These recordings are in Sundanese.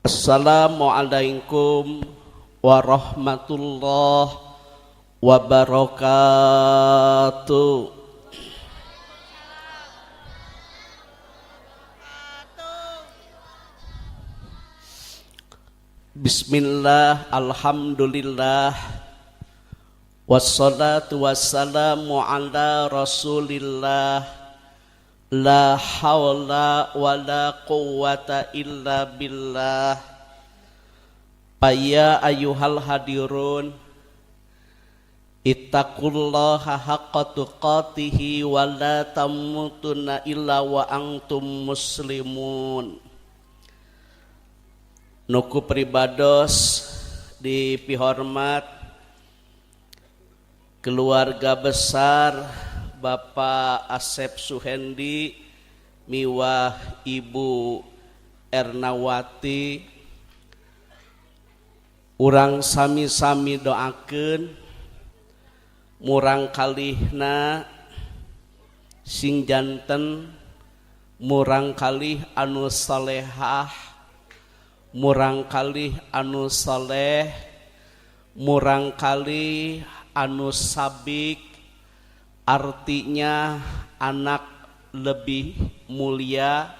Assalamualaikum warahmatullahi wabarakatuh. Bismillah, alhamdulillah, wassalatu wassalamu ala rasulillah. La hawla wa la quwwata illa billah. Paya ayyuhal hadirun, ittaqullaha haqqa tuqatihi wa la tamutunna illa wa antum muslimun. Nuku pribados dipihormat keluarga besar Bapak Asep Suhendi miwah Ibu Ernawati, urang sami-sami doakeun murang kalihna sing janten murang kalih anu salehah, murang kalih anu saleh, murang kalih anu sabik. Artinya anak lebih mulia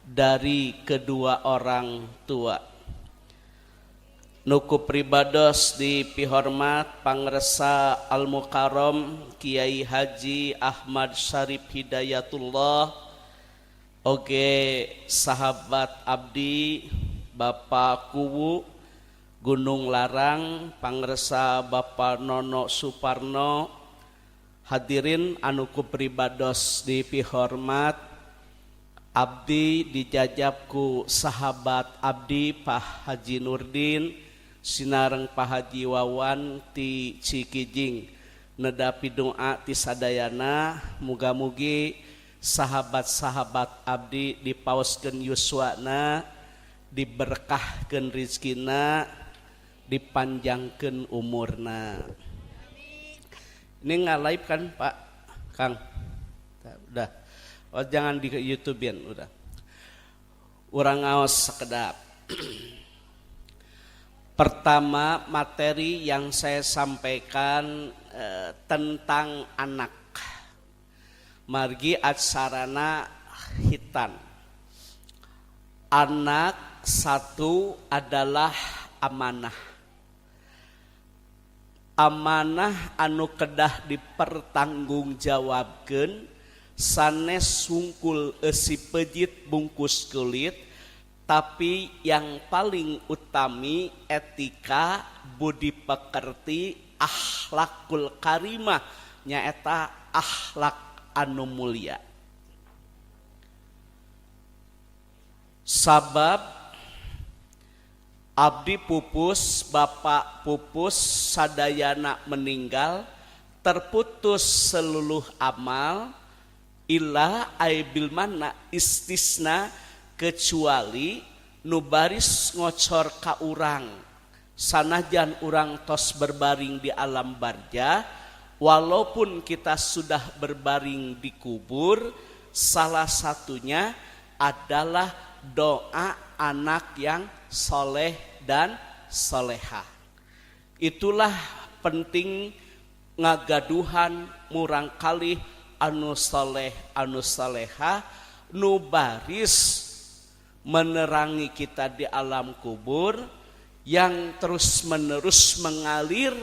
dari kedua orang tua. Nuku pribados dipihormat pangresa Al-Mukarram Kiai Haji Ahmad Syarif Hidayatullah, oge sahabat abdi Bapak Kuwu Gunung Larang pangresa Bapak Nono Suparno. Hadirin anu ku pribados dipihormat, abdi dijajab ku sahabat abdi Pak Haji Nurdin sinareng Pak Haji Wawan ti Cikijing, nedapi doa ti sadayana muga-mugi sahabat-sahabat abdi dipaoskeun yuswana, diberkahkeun rizkina, dipanjangkeun umurna. Ini nggak live kan Pak Kang? Udah. Oh, jangan di YouTubein udah. Urang ngaos sekedap. Pertama, materi yang saya sampaikan tentang anak. Margi acarana khitan. Anak satu adalah amanah. Amanah anu kedah dipertanggungjawabkeun, sanes sungkul eusi pejit bungkus kulit, tapi yang paling utami etika, budi pekerti, akhlakul karimah, nyaeta akhlak anu mulia. Sabab abdi pupus, bapak pupus, sadayana meninggal, terputus seluruh amal, illa aibil mana istisna, kecuali nu baris ngocor ka urang sanajan urang tos berbaring di alam barjah, walaupun kita sudah berbaring di kubur, salah satunya adalah doa anak yang soleh dan soleha. Itulah penting ngagaduhan murang kalih anu soleh anu soleha, nu baris menerangi kita di alam kubur, yang terus menerus mengalir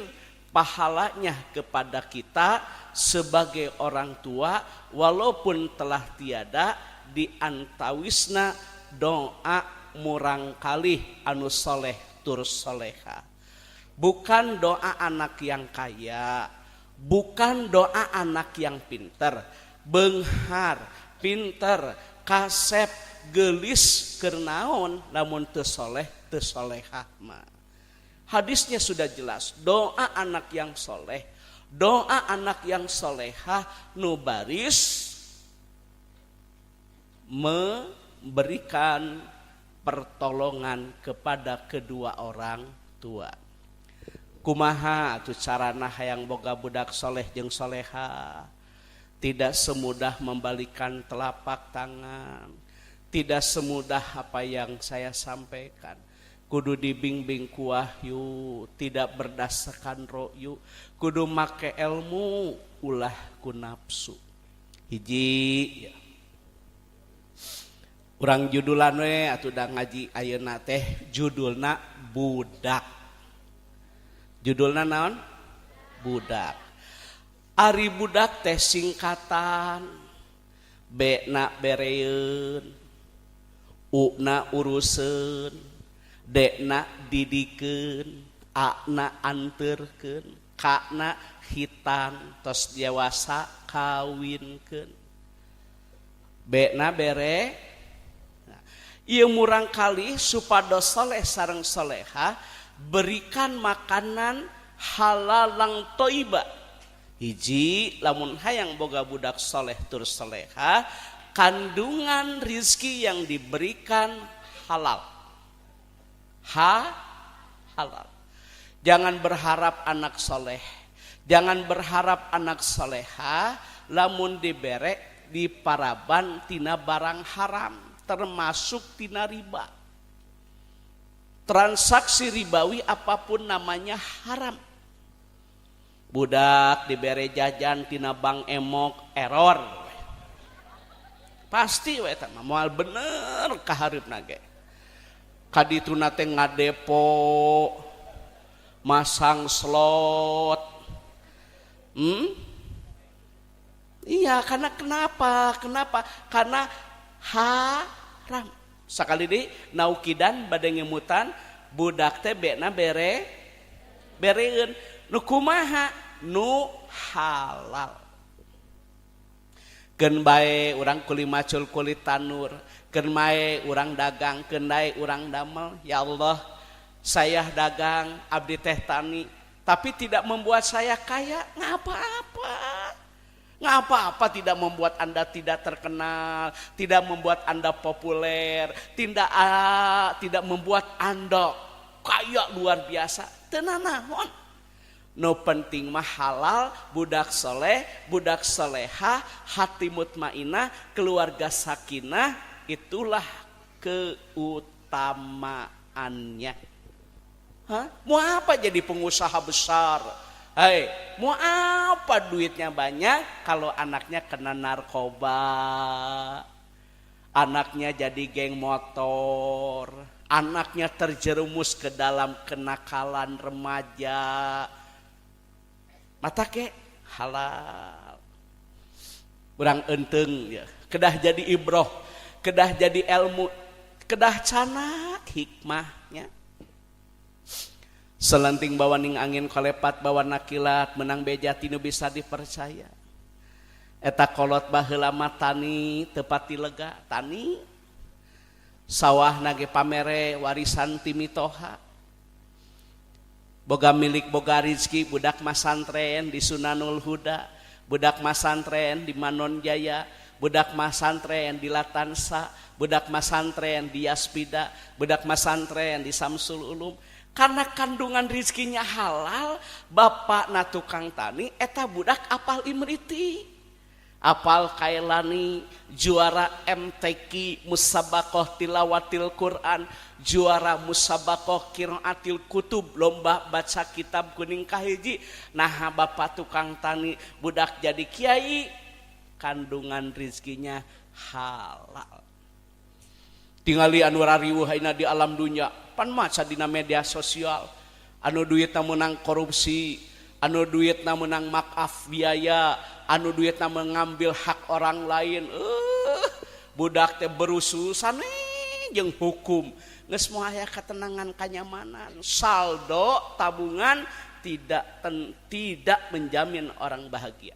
pahalanya kepada kita sebagai orang tua walaupun telah tiada, di antawisna doa murang kalih anu soleh tur soleha. Bukan doa anak yang kaya, bukan doa anak yang pinter, benghar, pinter, kasep, gelis keur naon lamun teu soleh teu solehah mah. Hadisnya sudah jelas, doa anak yang soleh, doa anak yang solehah nu baris memberikan pertolongan kepada kedua orang tua. Kumaha atuh carana hayang boga budak soleh jeung soleha? Tidak semudah membalikan telapak tangan, tidak semudah apa yang saya sampaikan. Kudu dibimbing ku wahyu, tidak berdasarkan ro'yu. Kudu make ilmu, ulah ku nafsu. Hiji ya. Urang judulan we atuh da ngaji ayeuna teh judulna budak. Judulna naon? Budak. Ari budak teh singkatan B na bereun, U na uruseun, D na didikeun, A na anterkeun, K na khitan, tos dewasa kawinkeun. B na bere. Nah, ieu murang kali supados soleh sareng soleha, berikan makanan halalan toiba. Hiji, lamun hayang boga budak soleh tur soleha, kandungan rizki yang diberikan halal. Ha, halal. Jangan berharap anak soleh, jangan berharap anak soleha lamun dibere di paraban tina barang haram, termasuk tina riba. Transaksi ribawi apapun namanya haram. Budak dibere jajan tina bank emok, error. Pasti we eta mah moal bener kahareupna ge. Kadituna teh ngadepo, masang slot. Iya, karena kenapa? Kenapa? Karena haram. Sakali deui naukidan bade ngemutan budak teh bena bere bereun nu kumaha? Nu halal. Keun bae urang kuli macul kuli tanur, keun bae urang dagang, keun bae urang damel. Ya Allah, saya dagang, abdi teh tani, tapi tidak membuat saya kaya. Nggak apa-apa. Nggak apa-apa tidak membuat Anda tidak terkenal, tidak membuat Anda populer, tidak membuat Anda kaya luar biasa. Teu nanaon. Nu penting mah halal, budak soleh, budak soleha, hati mutmainah, keluarga sakinah, itulah keutamaannya. Hah? Mau apa jadi pengusaha besar? Hei, mau apa duitnya banyak kalau anaknya kena narkoba, anaknya jadi geng motor, anaknya terjerumus ke dalam kenakalan remaja. Mata ke halal. Urang enteng ya. Kedah jadi ibroh, kedah jadi ilmu, kedah canak hikmahnya. Selenting bawaning angin kolepat bawa nakilat, menang beja tinu bisa dipercaya. Eta kolot baheula mah tani tepati lega tani sawah nage pamere warisan ti mitoha. Boga milik boga rizki, budak masantren di Sunanul Huda, budak masantren di Manon Jaya, budak masantren di Latansa, budak masantren di Yaspida, budak masantren di Samsul Ulum. Karena kandungan rizkinya halal, bapak na tukang tani, eta budak apal Imriti, apal Kailani, juara MTQ Musabakoh Tilawatil Quran, juara Musabakoh Qiraatil Kutub, lomba baca kitab kuning kahiji. Nah, bapak tukang tani, budak jadi kiai, kandungan rizkinya halal. Tingali anu rariweuh ayeuna di alam dunia, pan maca dina media sosial, anu duitna menang korupsi, anu duitna menang maaf biaya, anu duitna mengambil hak orang lain. Budak teh berususan jeung hukum. Geus moal aya ketenangan kanyamanan. Saldo tabungan tidak menjamin orang bahagia.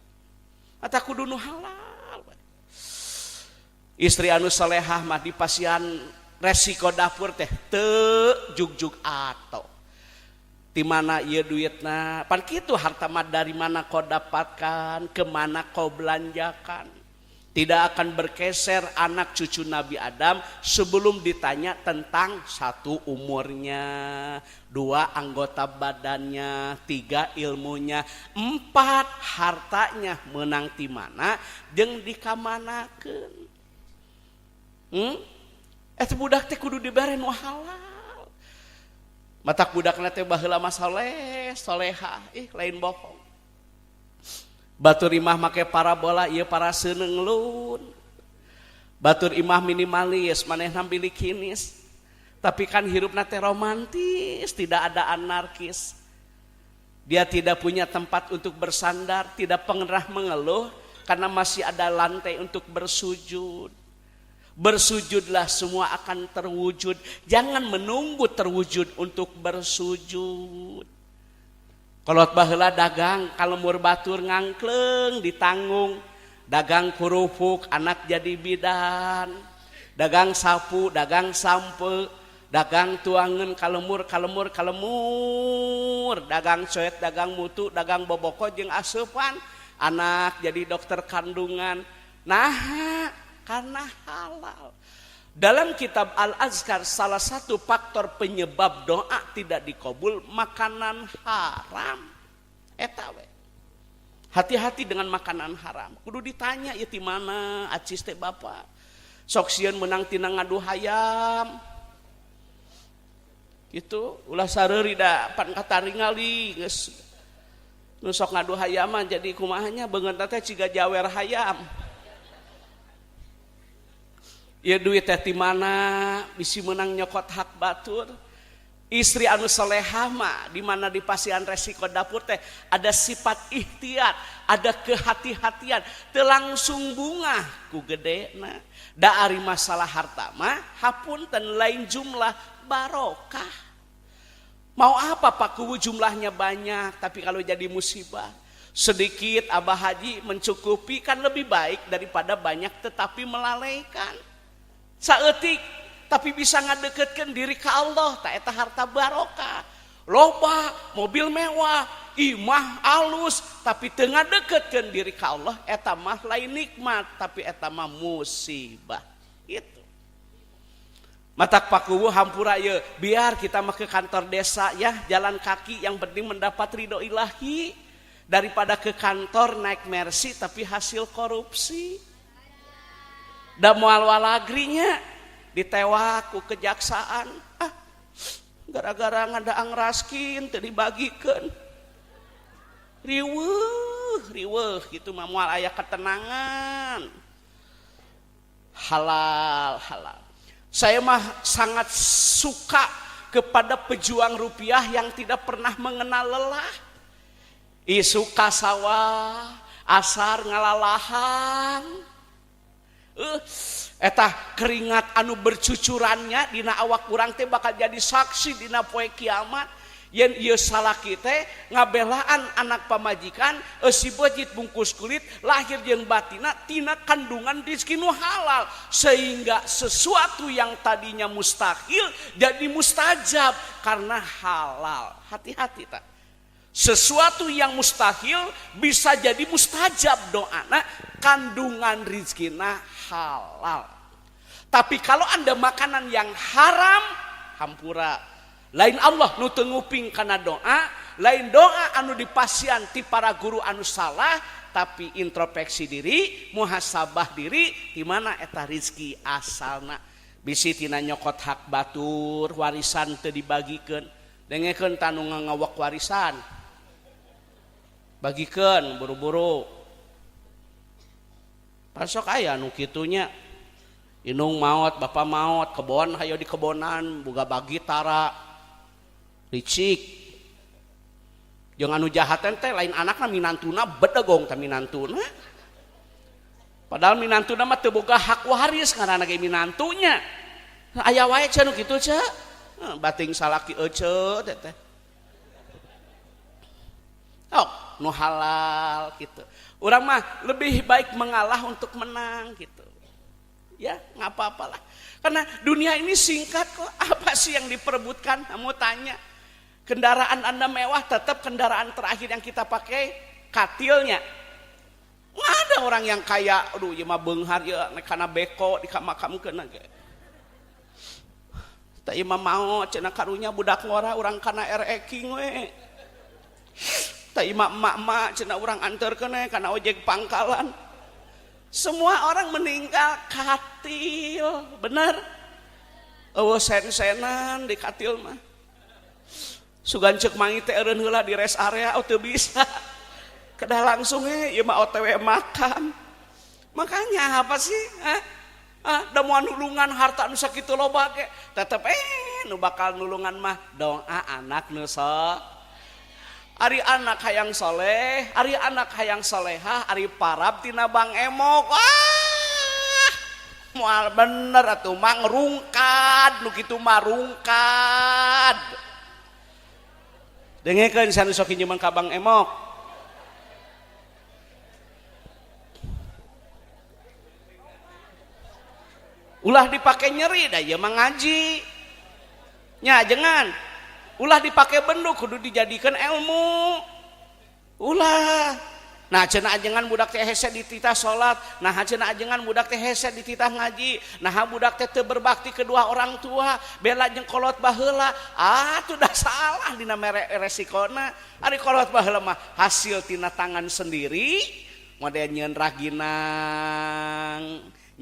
Atau kudu nu halal. Istri anu solehah mah dipasihan resiko dapur teh teu jugjug ato. Di mana ieu duitna? Pan kitu harta mah dari mana kau dapatkan, kemana kau belanjakan. Tidak akan bergeser anak cucu Nabi Adam sebelum ditanya tentang satu umurnya, dua anggota badannya, tiga ilmunya, empat hartanya menang di mana, jeung dikamanakeun. Eta budak teh kudu dibere nu halal. Matak budakna teh baheula mah soleh, soleha, ih lain bohong. Batur imah make parabola, ieu para seunenglun. Batur imah minimalis, manehna bilikinis. Tapi kan hirupna teh romantis, tidak ada anarkis. Dia tidak punya tempat untuk bersandar, tidak pernah mengeluh karena masih ada lantai untuk bersujud. Bersujudlah, semua akan terwujud. Jangan menunggu terwujud untuk bersujud. Kolot baheula dagang ka lembur batur ngangkleng ditanggung, dagang kerupuk anak jadi bidan, dagang sapu, dagang sampe, dagang tuangan ka lembur, ka lembur, ka lembur, dagang coet, dagang mutu, dagang boboko jeung asupan anak jadi dokter kandungan. Nah, karena halal. Dalam kitab Al-Azkar, salah satu faktor penyebab doa tidak dikabul makanan haram. Eta we. Hati-hati dengan makanan haram. Kudu ditanya ya di mana acis teh, Bapak. Sok sieun menang tina ngadu hayam. Gitu, ulah sareuri da pan kataringali geus nu sok ngadu hayaman jadi kumahanya beungeut teh ciga jawer hayam. Ya, duit teh di mana, bisi menang nyokot hak batur. Istri anu soleha mah di mana dipasihan resiko dapur teh ada sifat ihtiyat, ada kehati-hatian, teu langsung bungah ku gedena. Da ari masalah harta mah, hapunten, lain jumlah, barokah. Mau apa, Pak Kuwu, jumlahnya banyak, tapi kalau jadi musibah? Sedikit, Abah Haji, mencukupi kan lebih baik daripada banyak tetapi melalaikan. Saeutik tapi bisa ngadeketkan diri ke Allah, tah eta harta barokah. Loba mobil mewah, imah alus, tapi teu ngadeketkeun diri ke Allah, eta mah lain nikmat, tapi eta mah musibah. Itu. Matak Pak Kuwu, hampura ye, biar kita mah ke kantor desa ya, jalan kaki, yang penting mendapat ridho ilahi daripada ke kantor naik Mercy tapi hasil korupsi. Da moal walagrinya ditewak ku kejaksaan. Ah, gara-gara ngadaang raskin teu dibagikeun. Riweuh, riweuh gitu mah moal aya ketenangan. Halal, halal. Saya mah sangat suka kepada pejuang rupiah yang tidak pernah mengenal lelah. Isuk ka sawah, asar ngalalahang. Eta keringat anu bercucurannya dina awak urang teh bakal jadi saksi dina poe kiamat. Yen ieu salaki teh ngabelaan anak pamajikan si bejit bungkus kulit lahir jeung batina tina kandungan rizki nu halal, sehingga sesuatu yang tadinya mustahil jadi mustajab karena halal. Hati-hati tak, sesuatu yang mustahil bisa jadi mustajab doana kandungan rizkina halal. Tapi kalau Anda makanan yang haram, hampura, lain Allah nu teu nguping kana doa, lain doa anu dipasihan ti para guru anu salah, tapi introspeksi diri, muhasabah diri, di mana eta rizki asalna. Bisi tina nyokot hak batur, warisan teu dibagikeun. Dengekeun tanu ngawak warisan, bagikeun buru-buru. Pasok aya nu kitunya, indung maot, bapak maot, kebon hayo di kebonan boga bagi tara, licik. Jeung anu jahat teh lain anakna, minantuna. Bedegong teh minantuna, padahal minantuna mah teu boga hak waris, ngaranna ge minantunya. Aya wae cenah nu kitu, ce bating salaki ece teh teh. Oh, nu halal gitu. Urang mah lebih baik mengalah untuk menang gitu. Ya, nggak apa-apalah. Karena dunia ini singkat kok. Apa sih yang diperebutkan? Kamu tanya. Kendaraan Anda mewah, tetap kendaraan terakhir yang kita pakai katilnya. Nggak ada orang yang kaya, aduh, ieu mah beunghar ya, karena beko di makamkeun ge. Tah, ieu mah mau cenah karunya budak ngora, urang kana RX King we. Tah, ieu mah emak-emak cenah urang anterkeun we kana ojek pangkalan. Semua orang meninggal katil, benar? Eueuh sen-senan di katil mah. Sugan cek mangi teh eureun heula di rest area, oh teu bisa. Kedah langsung ieu mah OTW makam. Makanya apa sih? Hah? Ah, da moal nulungan harta nu sakitu loba ge, tetep nu bakal nulungan mah doa anak nu Ari anak hayang soleh, ari anak hayang solehah, ari parab tina Bang Emok. Ah, moal bener atuh mah ngerungkad, nu kitu mah rungkad. Dengekeun sanu sok hinjeman ka Bang Emok. Ulah dipake nyeri da ieu mah ngaji. Nya jangan. Ulah dipake bendu kudu dijadikan ilmu. Ulah. Nah cenah ajengan budak teh hese dititah salat, nah cenah ajengan budak teh hese dititah ngaji, nah budak teh teu berbakti kedua orang tua, bela jeung kolot baheula. Ah tuh dah salah dina mere resikona. Ari kolot baheula mah hasil tina tangan sendiri, model nyeun raginang,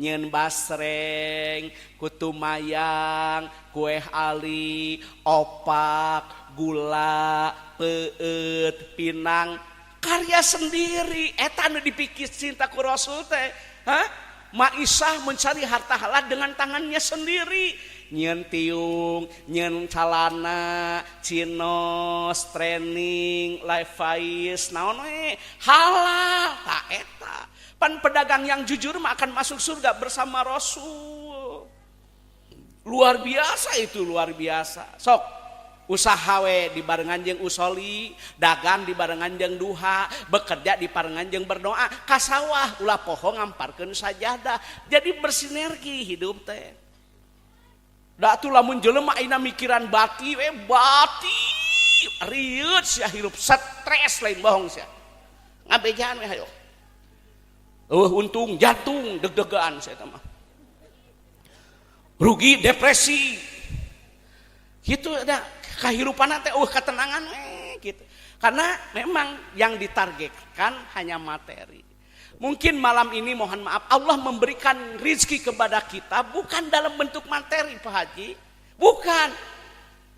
nyeun basreng, kutu mayang, kue ali, opak, gula, peueut, pinang, karya sendiri. Eta nu dipikir cinta ku Rasul teh. Hah? Maisah mencari harta halal dengan tangannya sendiri. Nyeun tiung, nyeun calana, cinos, training, Levi's, naon we, halal ta eta. Pan pedagang yang jujur mah akan masuk surga bersama Rasul. Luar biasa itu, luar biasa. Sok usaha we dibarengan jeung usoli, dagang dibarengan jeung duha, bekerja dibarengan jeung berdoa, ka sawah ulah poho ngamparkeun sajadah. Jadi bersinergi hidup teh. Da atuh lamun jelema ayeuna mikiran bati we bati, rieut sia hirup, stres lain bohong sia. Ngabejaan we hayo. Untung jantung deg-degan saya mah. Rugi depresi. Gitu ada kehidupan teh ketenangan gitu. Karena memang yang ditargetkan hanya materi. Mungkin malam ini mohon maaf Allah memberikan rizki kepada kita bukan dalam bentuk materi Pak Haji. Bukan.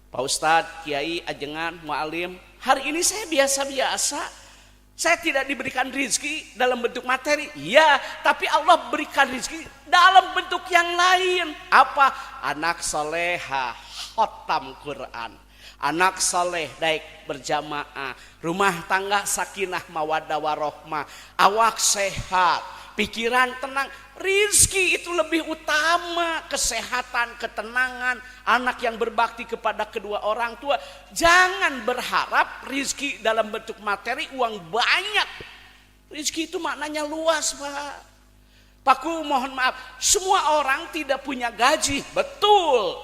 Pak Ustadz, Kiai, Ajengan, Mu'alim, hari ini saya biasa-biasa. Saya tidak diberikan rizki dalam bentuk materi, ya, tapi Allah berikan rizki dalam bentuk yang lain. Apa? Anak soleha, khotam Quran. Anak soleh, daik berjamaah. Rumah tangga sakinah mawaddah warohmah. Awak sehat, pikiran tenang. Rizki itu lebih utama, kesehatan, ketenangan, anak yang berbakti kepada kedua orang tua. Jangan berharap rizki dalam bentuk materi, uang banyak. Rizki itu maknanya luas, Pak. Pakku mohon maaf, semua orang tidak punya gaji, betul.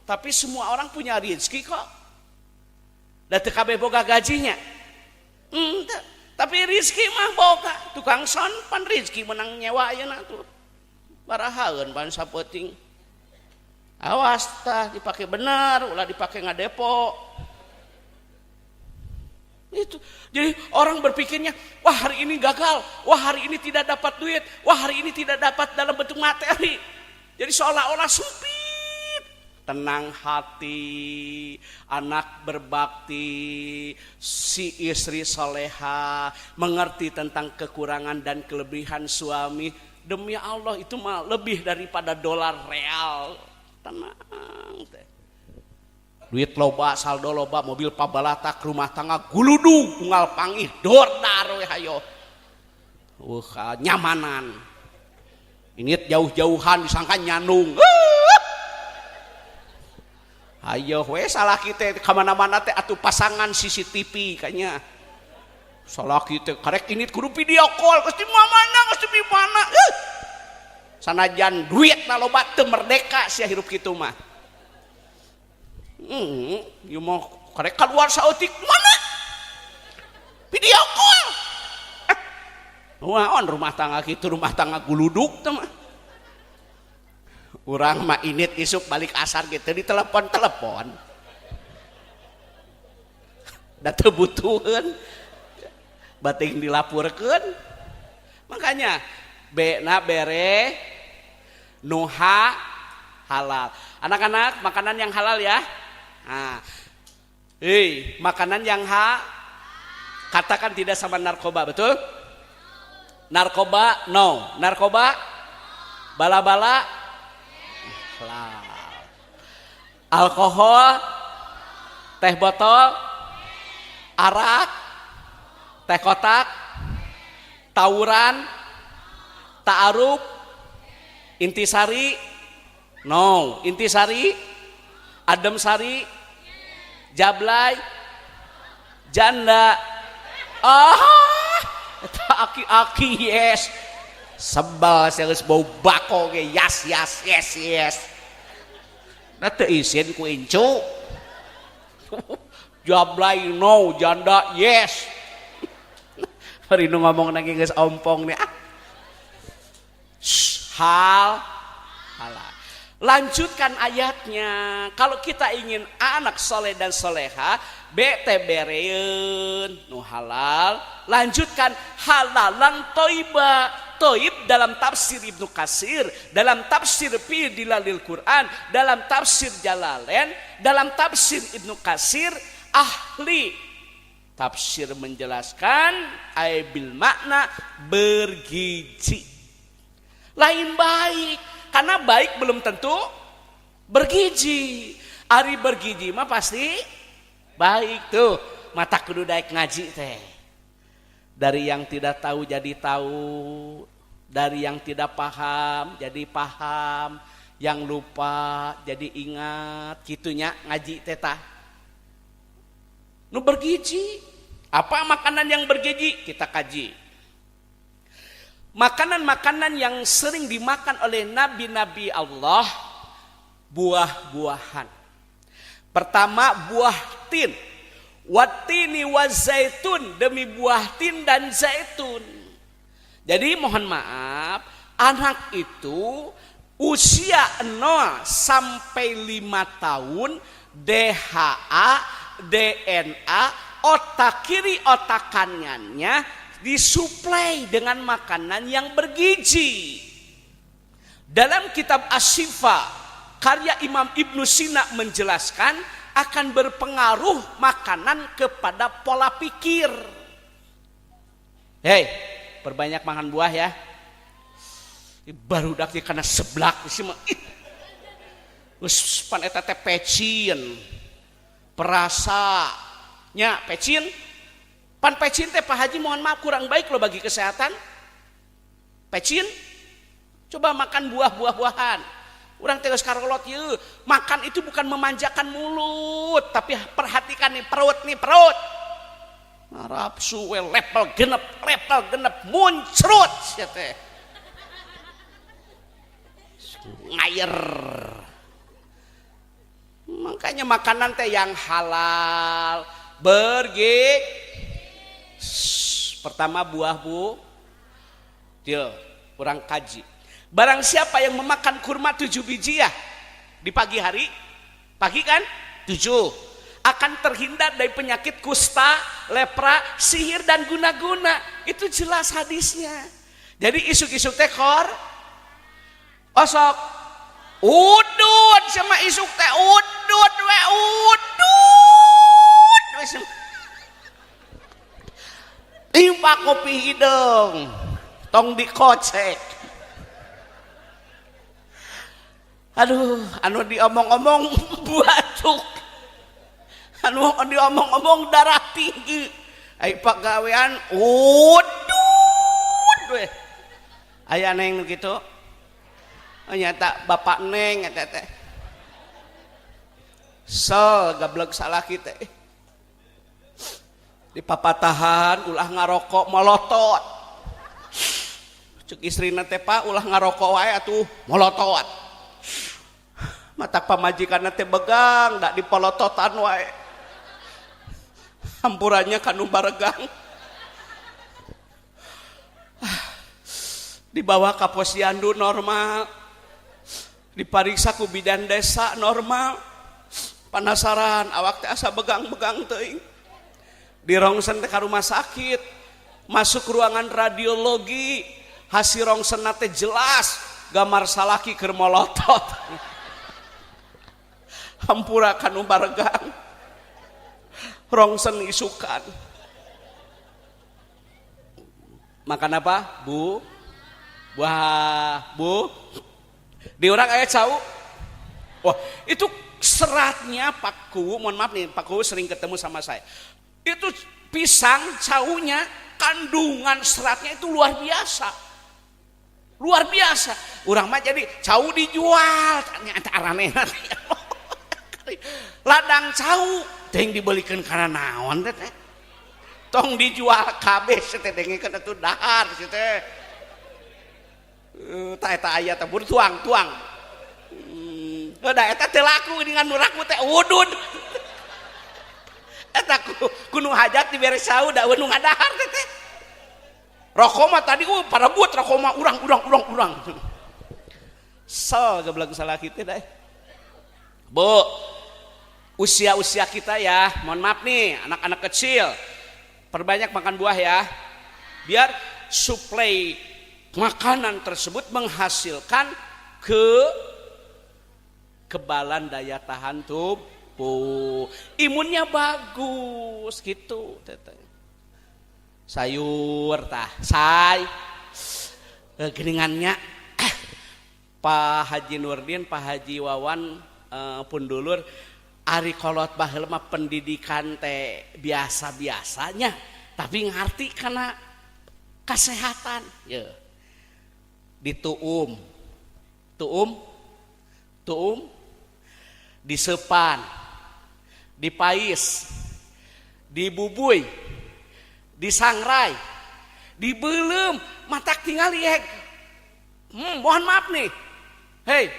Tapi semua orang punya rizki kok. Da teu kabeh boga gajinya. Tapi rizki mah boga. Tukang son pan rizki menang nyewa ayeuna tuh. Barahaeun pan sapeuting. Awas tah dipake bener, ulah dipake ngadepo. Itu. Jadi orang berpikirnya, wah hari ini gagal, wah hari ini tidak dapat duit, wah hari ini tidak dapat dalam bentuk materi. Jadi seolah-olah sempit. Tenang hati, anak berbakti, si istri soleha, mengerti tentang kekurangan dan kelebihan suami. Demi Allah itu mah lebih daripada dolar real. Tenang teh. Duit loba, saldo loba, mobil pabalatak, rumah tangga guludug, unggal pangih, dordar we hayo. Nyamanan. Ini jauh-jauhan disangka nyandung. Ayo we salah kita kemana-mana teh atuh pasangan CCTV kayaknya. Salah kita karek ini kudu video call geus di mana geus di mana. Sanajan duit na loba teu merdeka sia hirup kitu mah. Ieu mah karek keluar saeutik mana? Video call. Wah, on rumah tangga kitu rumah tangga guluduk teh mah. Urang mah init isuk balik asar gitu di telepon-telepon. Da teu butuheun. Bating dilapurkeun. Makanya B na bere nuha halal. Anak-anak makanan yang halal ya. Nah, Hei, makanan yang katakan tidak sama narkoba, betul? Narkoba no, narkoba bala-bala halal. Alkohol, teh botol, arak, teh kotak, tawuran, ta'aruf, intisari, no, intisari, adem sari, jablay, janda, ah, aki-aki yes, sebal geus bau bako ge yas yas yes yes. Nah teu isin ku incu. Jablay no, janda yes. Bari nu ngomong lagi geus ompong nih ah. Hal halal. Lanjutkan ayatnya. Kalau kita ingin anak soleh dan soleha, BT bereun nu halal. Lanjutkan halalan toiba. Toib dalam tafsir Ibnu Katsir, dalam tafsir Fi Dzilalil Quran, dalam tafsir Jalalain, dalam tafsir Ibnu Katsir, ahli tafsir menjelaskan ay bil makna bergizi. Lain baik, karena baik belum tentu bergizi. Ari bergizi mah pasti baik tuh. Mata kudu daek ngaji teh. Dari yang tidak tahu jadi tahu, dari yang tidak paham jadi paham, yang lupa jadi ingat, gitunya ngaji teh tah. Nu bergizi. Apa makanan yang bergizi? Kita kaji. Makanan-makanan yang sering dimakan oleh nabi-nabi Allah, buah-buahan. Pertama buah tin. Wattini wazaitun, demi buah tin dan zaitun. Jadi mohon maaf, anak itu usia 0 sampai 5 tahun DHA, DNA, otak kiri, otak kanannya disuplai dengan makanan yang bergizi. Dalam kitab Asy-Syifa karya Imam Ibnu Sina menjelaskan akan berpengaruh makanan kepada pola pikir. Hei, perbanyak makan buah ya. Baru dak karena seblak sih mah. Geus pan eta teh pecin. Perasa nya pecin. Pan pecin teh, Pak Haji, mohon maaf, kurang baik loh bagi kesehatan. Pecin. Coba makan buah-buah-buahan. Urang teh geus karolot yeuh. Makan itu bukan memanjakan mulut, tapi perhatikan nih perut nih, perut. Ngarapsu we level genep muncrut sia teh. Ngayer. Makanya makanan teh yang halal, bergizi. Pertama buah bu, deal, kurang kaji. Barang siapa yang memakan kurma 7 biji ya di pagi hari, pagi kan 7, akan terhindar dari penyakit kusta, lepra, sihir dan guna-guna. Itu jelas hadisnya. Jadi isuk-isuk tekor, osok, udud sama isuk teh udud we udud we timpa kopi hidung tong dikocek. Aduh, anu diomong-omong batuk, anu diomong-omong darah tinggi, ai pagawean udud we. Aya neng nu kitu? Oh, nyata bapak neng eta teh sel gablek salaki teh di papatahan ulah ngarokok molotot. Cek istrina teh, "Pak, ulah ngarokok wae atuh." Molotot. Mata pamajikan teh begang dak dipolototan wae, hampurannya kanu baregang. Dibawa ka posyandu normal, dipariksa ku bidan desa normal. Penasaran, awak teh asa begang-begang teuing. Dirongsen teh ka rumah sakit, masuk ruangan radiologi, hasil rongsen teh jelas gambar salaki keur molotot. Hampura kanu baregang. Rongsen isukan. Makan apa? Bu. Buah, bu. Di orang aya cau. Wah, itu seratnya Pak Kuwu, mohon maaf nih, Pak Kuwu sering ketemu sama saya. Itu pisang caunya kandungan seratnya itu luar biasa. Luar biasa. Urang mah jadi cau dijual, ternyata aranehna. Ladang cau teuing dibelikeun kana naon teh teh. Tong dijual kabeh teh dengekeun atuh dahar si teh. Tah eta aya teh tuang-tuang. Da eta teu laku dengan nu laku teh udud. Eta ku nu hajat dibere cau da nu ngadahar teh teh. Rokok mah tadi parebut rokok mah urang urang urang urang. Sel geblek salah kita deh. Bu, usia-usia kita ya, mohon maaf nih anak-anak kecil, perbanyak makan buah ya, biar suplai makanan tersebut menghasilkan kekebalan daya tahan tubuh, imunnya bagus gitu. Teteh. Sayur tah, say, geningannya Pak Haji Nurdin, Pak Haji Wawan pun dulur, ari kolot baheula mah pendidikan teh biasa-biasanya, tapi ngerti karena kesehatan. Ya. Dituum, tuum, tuum, disepan, dipais, dibubui, disangrai, dibelem, matak tinggal ya. Mohon maaf nih, hei,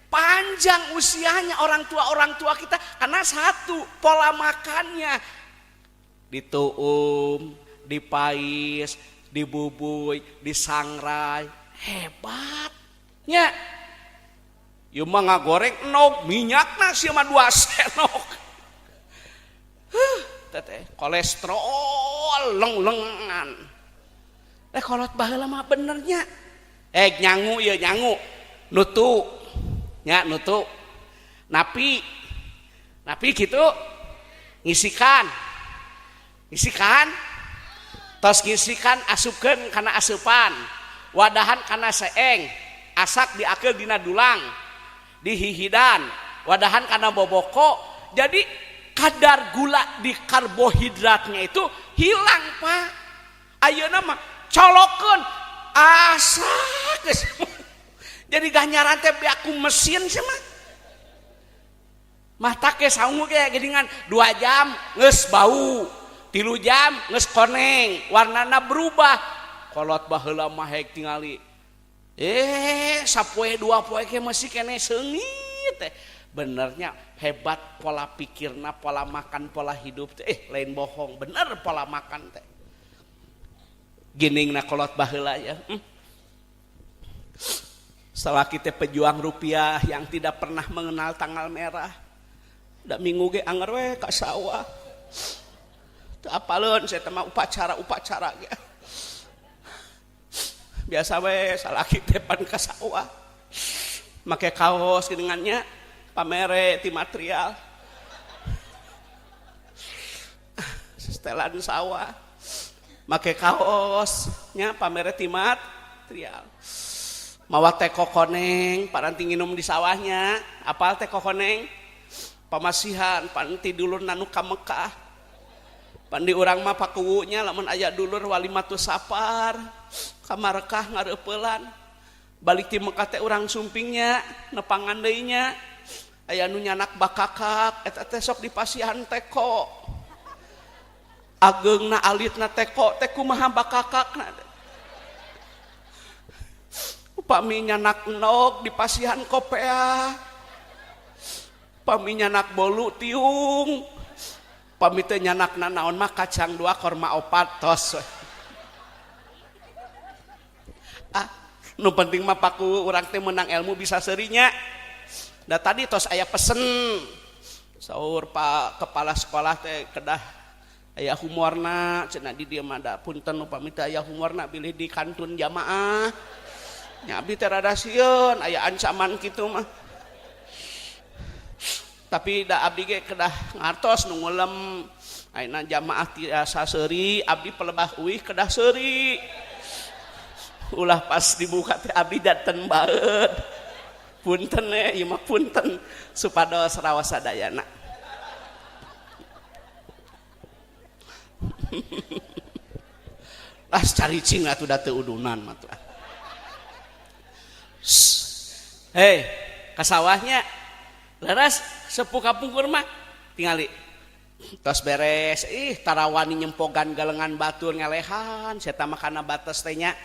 panjang usianya orang tua kita karena satu pola makannya dituum, dipais, dibubui, disangrai, hebatnya. Ieu mah ngagoreng endog minyakna sia mah 2 sendok. Huh, teteh kolesterol leng-lengan. Kolot baheula mah benernya. Nyangu ieu nyangu. Nutu. Nya nutu. Napi. Napi gitu. Ngisikan. Ngisikan. Tos ngisikan asupkeun kana asupan. Wadahan kana seeng. Asak diakeul dina dulang. Dihihidan, wadahan kana boboko. Jadi kadar gula di karbohidratnya itu hilang, Pak. Ayeuna mah colokeun asak geus. Jadi ganjaran teh beak ku mesin sih mah. Mah take sangu ge geuningan 2 jam geus bau, 3 jam geus koneng, warnana berubah. Kolot baheula mah hek tingali. Sapoe 2 poe ge masih keneh seungit teh. Benernya hebat pola pikirna, pola makan, pola hidup teh. Lain bohong, bener pola makan teh. Giningna kolot baheula ya. Setelah kita pejuang rupiah yang tidak pernah mengenal tanggal merah. Da minggu ge anger we ka sawah. Teu apaleun saya teh mah upacara-upacara ge. Biasa we salaki teh pan ka sawah. Make kaos geuningannya pamere ti material. Setelan sawah. Make kaos nya pamere ti material. Mawa teko koneng paranti nginum di sawahnya, apal teko koneng? Pamasihan panti dulur nanu ka Mekah. Pandi urang mah pakuwunya lamun aya dulur walimatus sapar ka Marekah ngareupeulan. Balik ti Mekah teh urang sumpingnya nepangan deui nya. Aya nu nyanak bakakak eta teh sok dipasihan teko. Ageungna alitna teko teh kumaha bakakakna. Upami nyanak endog dipasihan kopea. Pami nyanak bolu tiung. Pami teh nyanak nanaon mah kacang 2 korma 4 tos. Ah, nu penting mah paku urang teh menang ilmu bisa seurinya. Da tadi tos aya pesen. Saur Pak kepala sekolah teh kedah aya humorna cenah di dieu mah da punten upami teh aya humorna bilih di kantun jamaah. Nya abdi teh rada sieun aya ancaman kitu mah. Tapi da abdi ge kedah ngartos nu ngulem Ayeuna jamaah tiasa seuri, abdi pelebah uih kedah seuri. Ulah pas dibuka teh abdi janten baeud. Punten ieu mah punten supados raos sadayana. Ah caricing atuh da teu udunan mah tuh. Hei, ka sawahnya leres sepuh kapungkur mah tingali. Tos beres, ih tarawani nyempogan galengan batur ngelehan, saya mah kana batas teh nya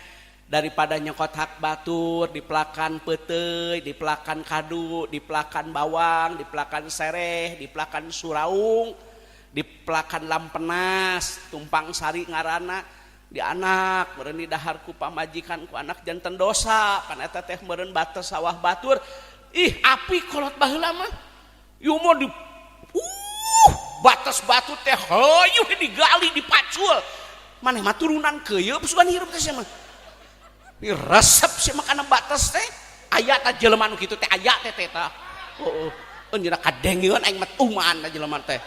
daripada nyokot hak batur, dipelakan peuteuy, dipelakan kadu, dipelakan bawang, dipelakan sereh, dipelakan suraung, dipelakan lampenas, tumpang sari ngaranna di anak, meureun di dahar ku pamajikan ku anak janten dosa, pan eta teh meureun batas sawah batur. Ih, api kolot baheula mah. Ieu mah di batas batu teh hayu digali dipacul. Maneh mah turunan keuyeup sugan hirup teh sia mah. Ini resep sia mah kana batas teh. Aya ta jelema nu kitu teh aya teh teh ta. Heeh. Anjeunna kadengeun aing mah tuman ta jelema teh.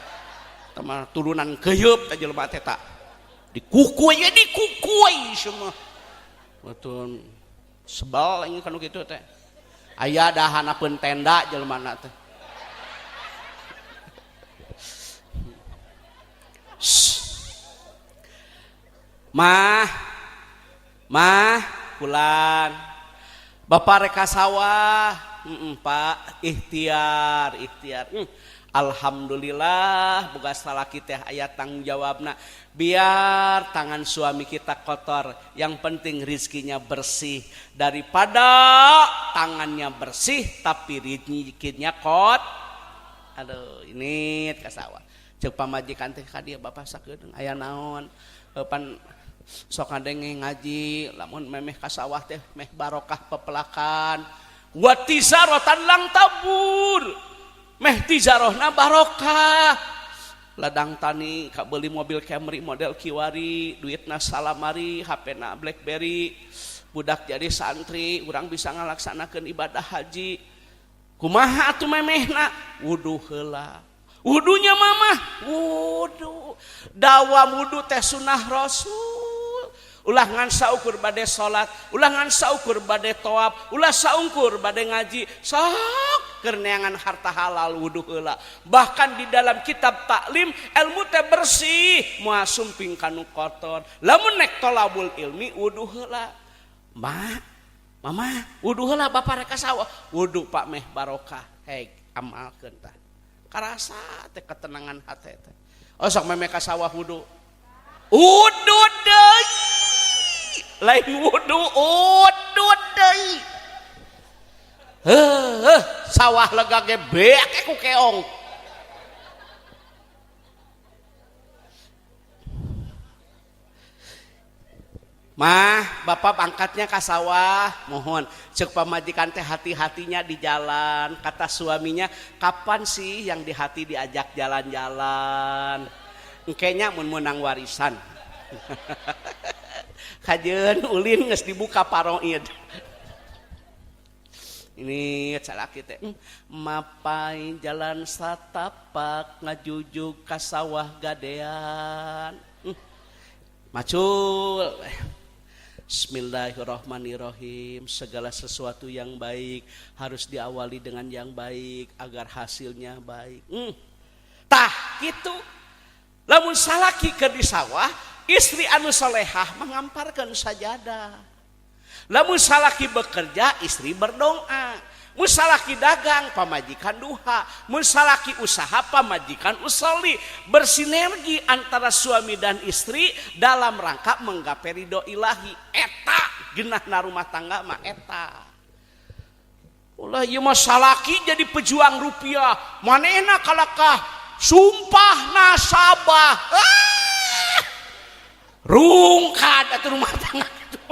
Tah mah turunan keuyeup ta jelema teh ta. Dikukuy ye dikukuy sia mah. Betul sebel aing kanu kitu teh. Aya dahanapeun tenda jelema teh. Mah, mah, pulang. Bapak reka sawah, Pak, ikhtiar, ikhtiar. Alhamdulillah, boga salaki teh aya tanggung jawabna. Biar tangan suami kita kotor, yang penting rizkinya bersih. Daripada tangannya bersih tapi rizkinya kot. Aduh, ini ka sawah. Ceuk pamajikan teh ka dieu bapak sakedeung aya naon? Pan sok ngadenge ngaji lamun memeh ka sawah teh meh barokah pepelakan. Wa tizarotan lang tabur. Meh tizarohna barokah. Ladang tani kabeli mobil Camry model kiwari, duitna salamari, HP-na BlackBerry. Budak jadi santri, urang bisa ngalaksanakeun ibadah haji. Kumaha atuh memehna? Wudu heula. Wudunya mamah, wudu. Dawam wudu teh sunah Rasul. Ulah ngan saukur bade salat, ulah ngan saukur bade tawaf, ulah saungkur bade ngaji. Sok keur neangan harta halal wudu heula. Bahkan di dalam kitab taklim ilmu teh bersih, moal sumping kanu kotor. Lamun nek tolabul ilmi wudu heula. Ma, mama, wudu heula bapak rek ka sawah. Wudu Pak meh barokah. Hei, amalkeun tah. Karasa teh ketenangan hati teh. Oh sok meme ka sawah wudu. Wudu deui. Lain wudu, wudu deui. Heuh, sawah lega ge beak ku keong. Mah, bapak angkatnya ka sawah, mohon. Ceuk pamajikan teh hati-hatinya di jalan. Kata suaminya, kapan sih yang di hati diajak jalan-jalan? Engkenya mun meunang warisan. Kajeun ulin geus dibuka paroid. Ini salaki teh mapai jalan satapak ngajujug ka sawah gadean. Macul. Bismillahirrahmanirrahim. Segala sesuatu yang baik harus diawali dengan yang baik agar hasilnya baik. Tah gitu. Lamun salaki keur di sawah, istri anu solehah mengamparkan sajadah. Lamun salaki bekerja, istri berdoa. Mun salaki dagang, pamajikan duha. Mun salaki usaha, pamajikan usoli. Bersinergi antara suami dan istri dalam rangka menggapai ridho ilahi. Eta genahna rumah tangga mah eta. Ulah ieu mah salaki jadi pejuang rupiah. Manehna kalakah sumpah nasabah. Ah! Rungkad atuh rumah tangga itu.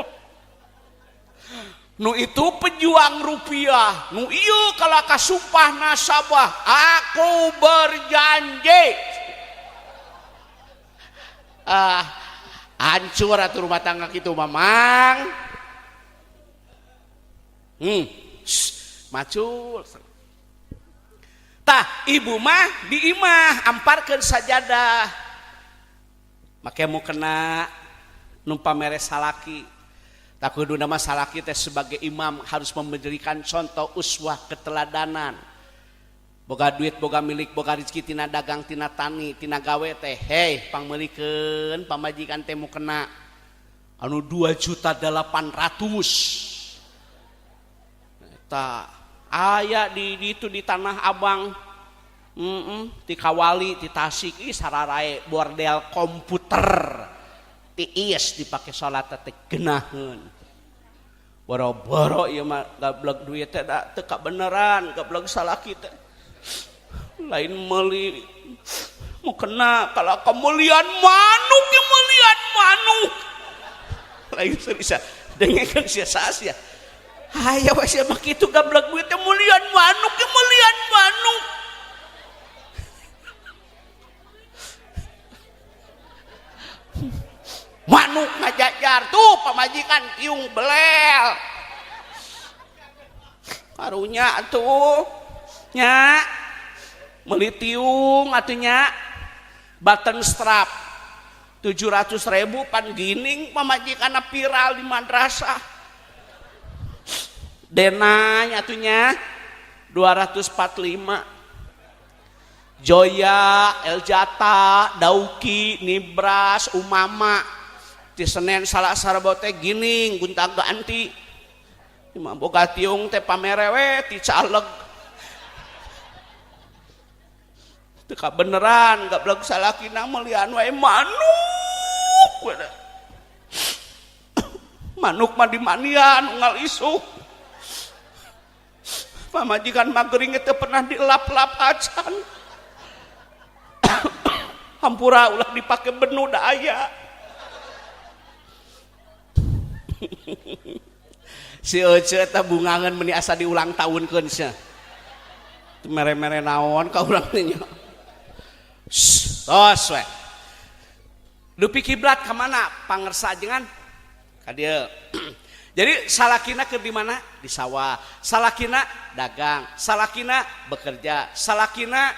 Nu itu pejuang rupiah, nu ieu kalakah sumpah nasabah, aku berjanji. Ah, hancur atuh rumah tangga kitu mamang. Macul. Tah, ibu mah di imah amparkeun sajadah. Make mukena nu pamere salaki. Tak kudu nama salaki teh sebagai imam harus memberikan contoh uswah keteladanan. Boga duit, boga milik, boga rezeki tina dagang, tina tani, tina gawe teh. Hei, pangmeulikeun pamajikan teh mukena anu 2.800.000. Eta aya di itu di Tanah Abang. Ti Kawali, ti Tasik, ih sararae bordel komputer. Tiis dipake salat teh geunaheun. Boro-boro ieu mah gablek duit teh da teu kabeneran, gablek salaki teh. Lain meuli mukena kalau kemuliaan manuk, kemuliaan manuk. Lain bisa dengekeun sia sia. Hayo we sia mah kitu gablek duit teh mulian manuk, kemuliaan manuk. Manuk ngajajar tuh pamajikan tiung belel. Karunya tuh nya meuli tiung atuh nya button strap 700.000 pan gining pamajikanna viral di madrasah. Dena nya atuh nya 245. Joya, Eljata, Dauki, Nibras, Umama. Di Senin Salasa Rebo teh gining gonta-ganti. Imah boga tiung teh pamere we ti caleg. Teu kabeneran gablek salakina meulian wae manuk. Manuk mah dimanian unggal isuk. Pamajikan mah geuring teu pernah dilap-lap acan. Hampura ulah dipake benu da aya. Si Ece eta bungangan meni asa diulang tahunkeun sia. Mere-mere naon ka urang teh nya. Tos we. Dupi kiblat ka mana? Pangersa jengan ka dieu. Jadi salakina keur di mana? Di sawah. Salakina dagang, salakina bekerja, salakina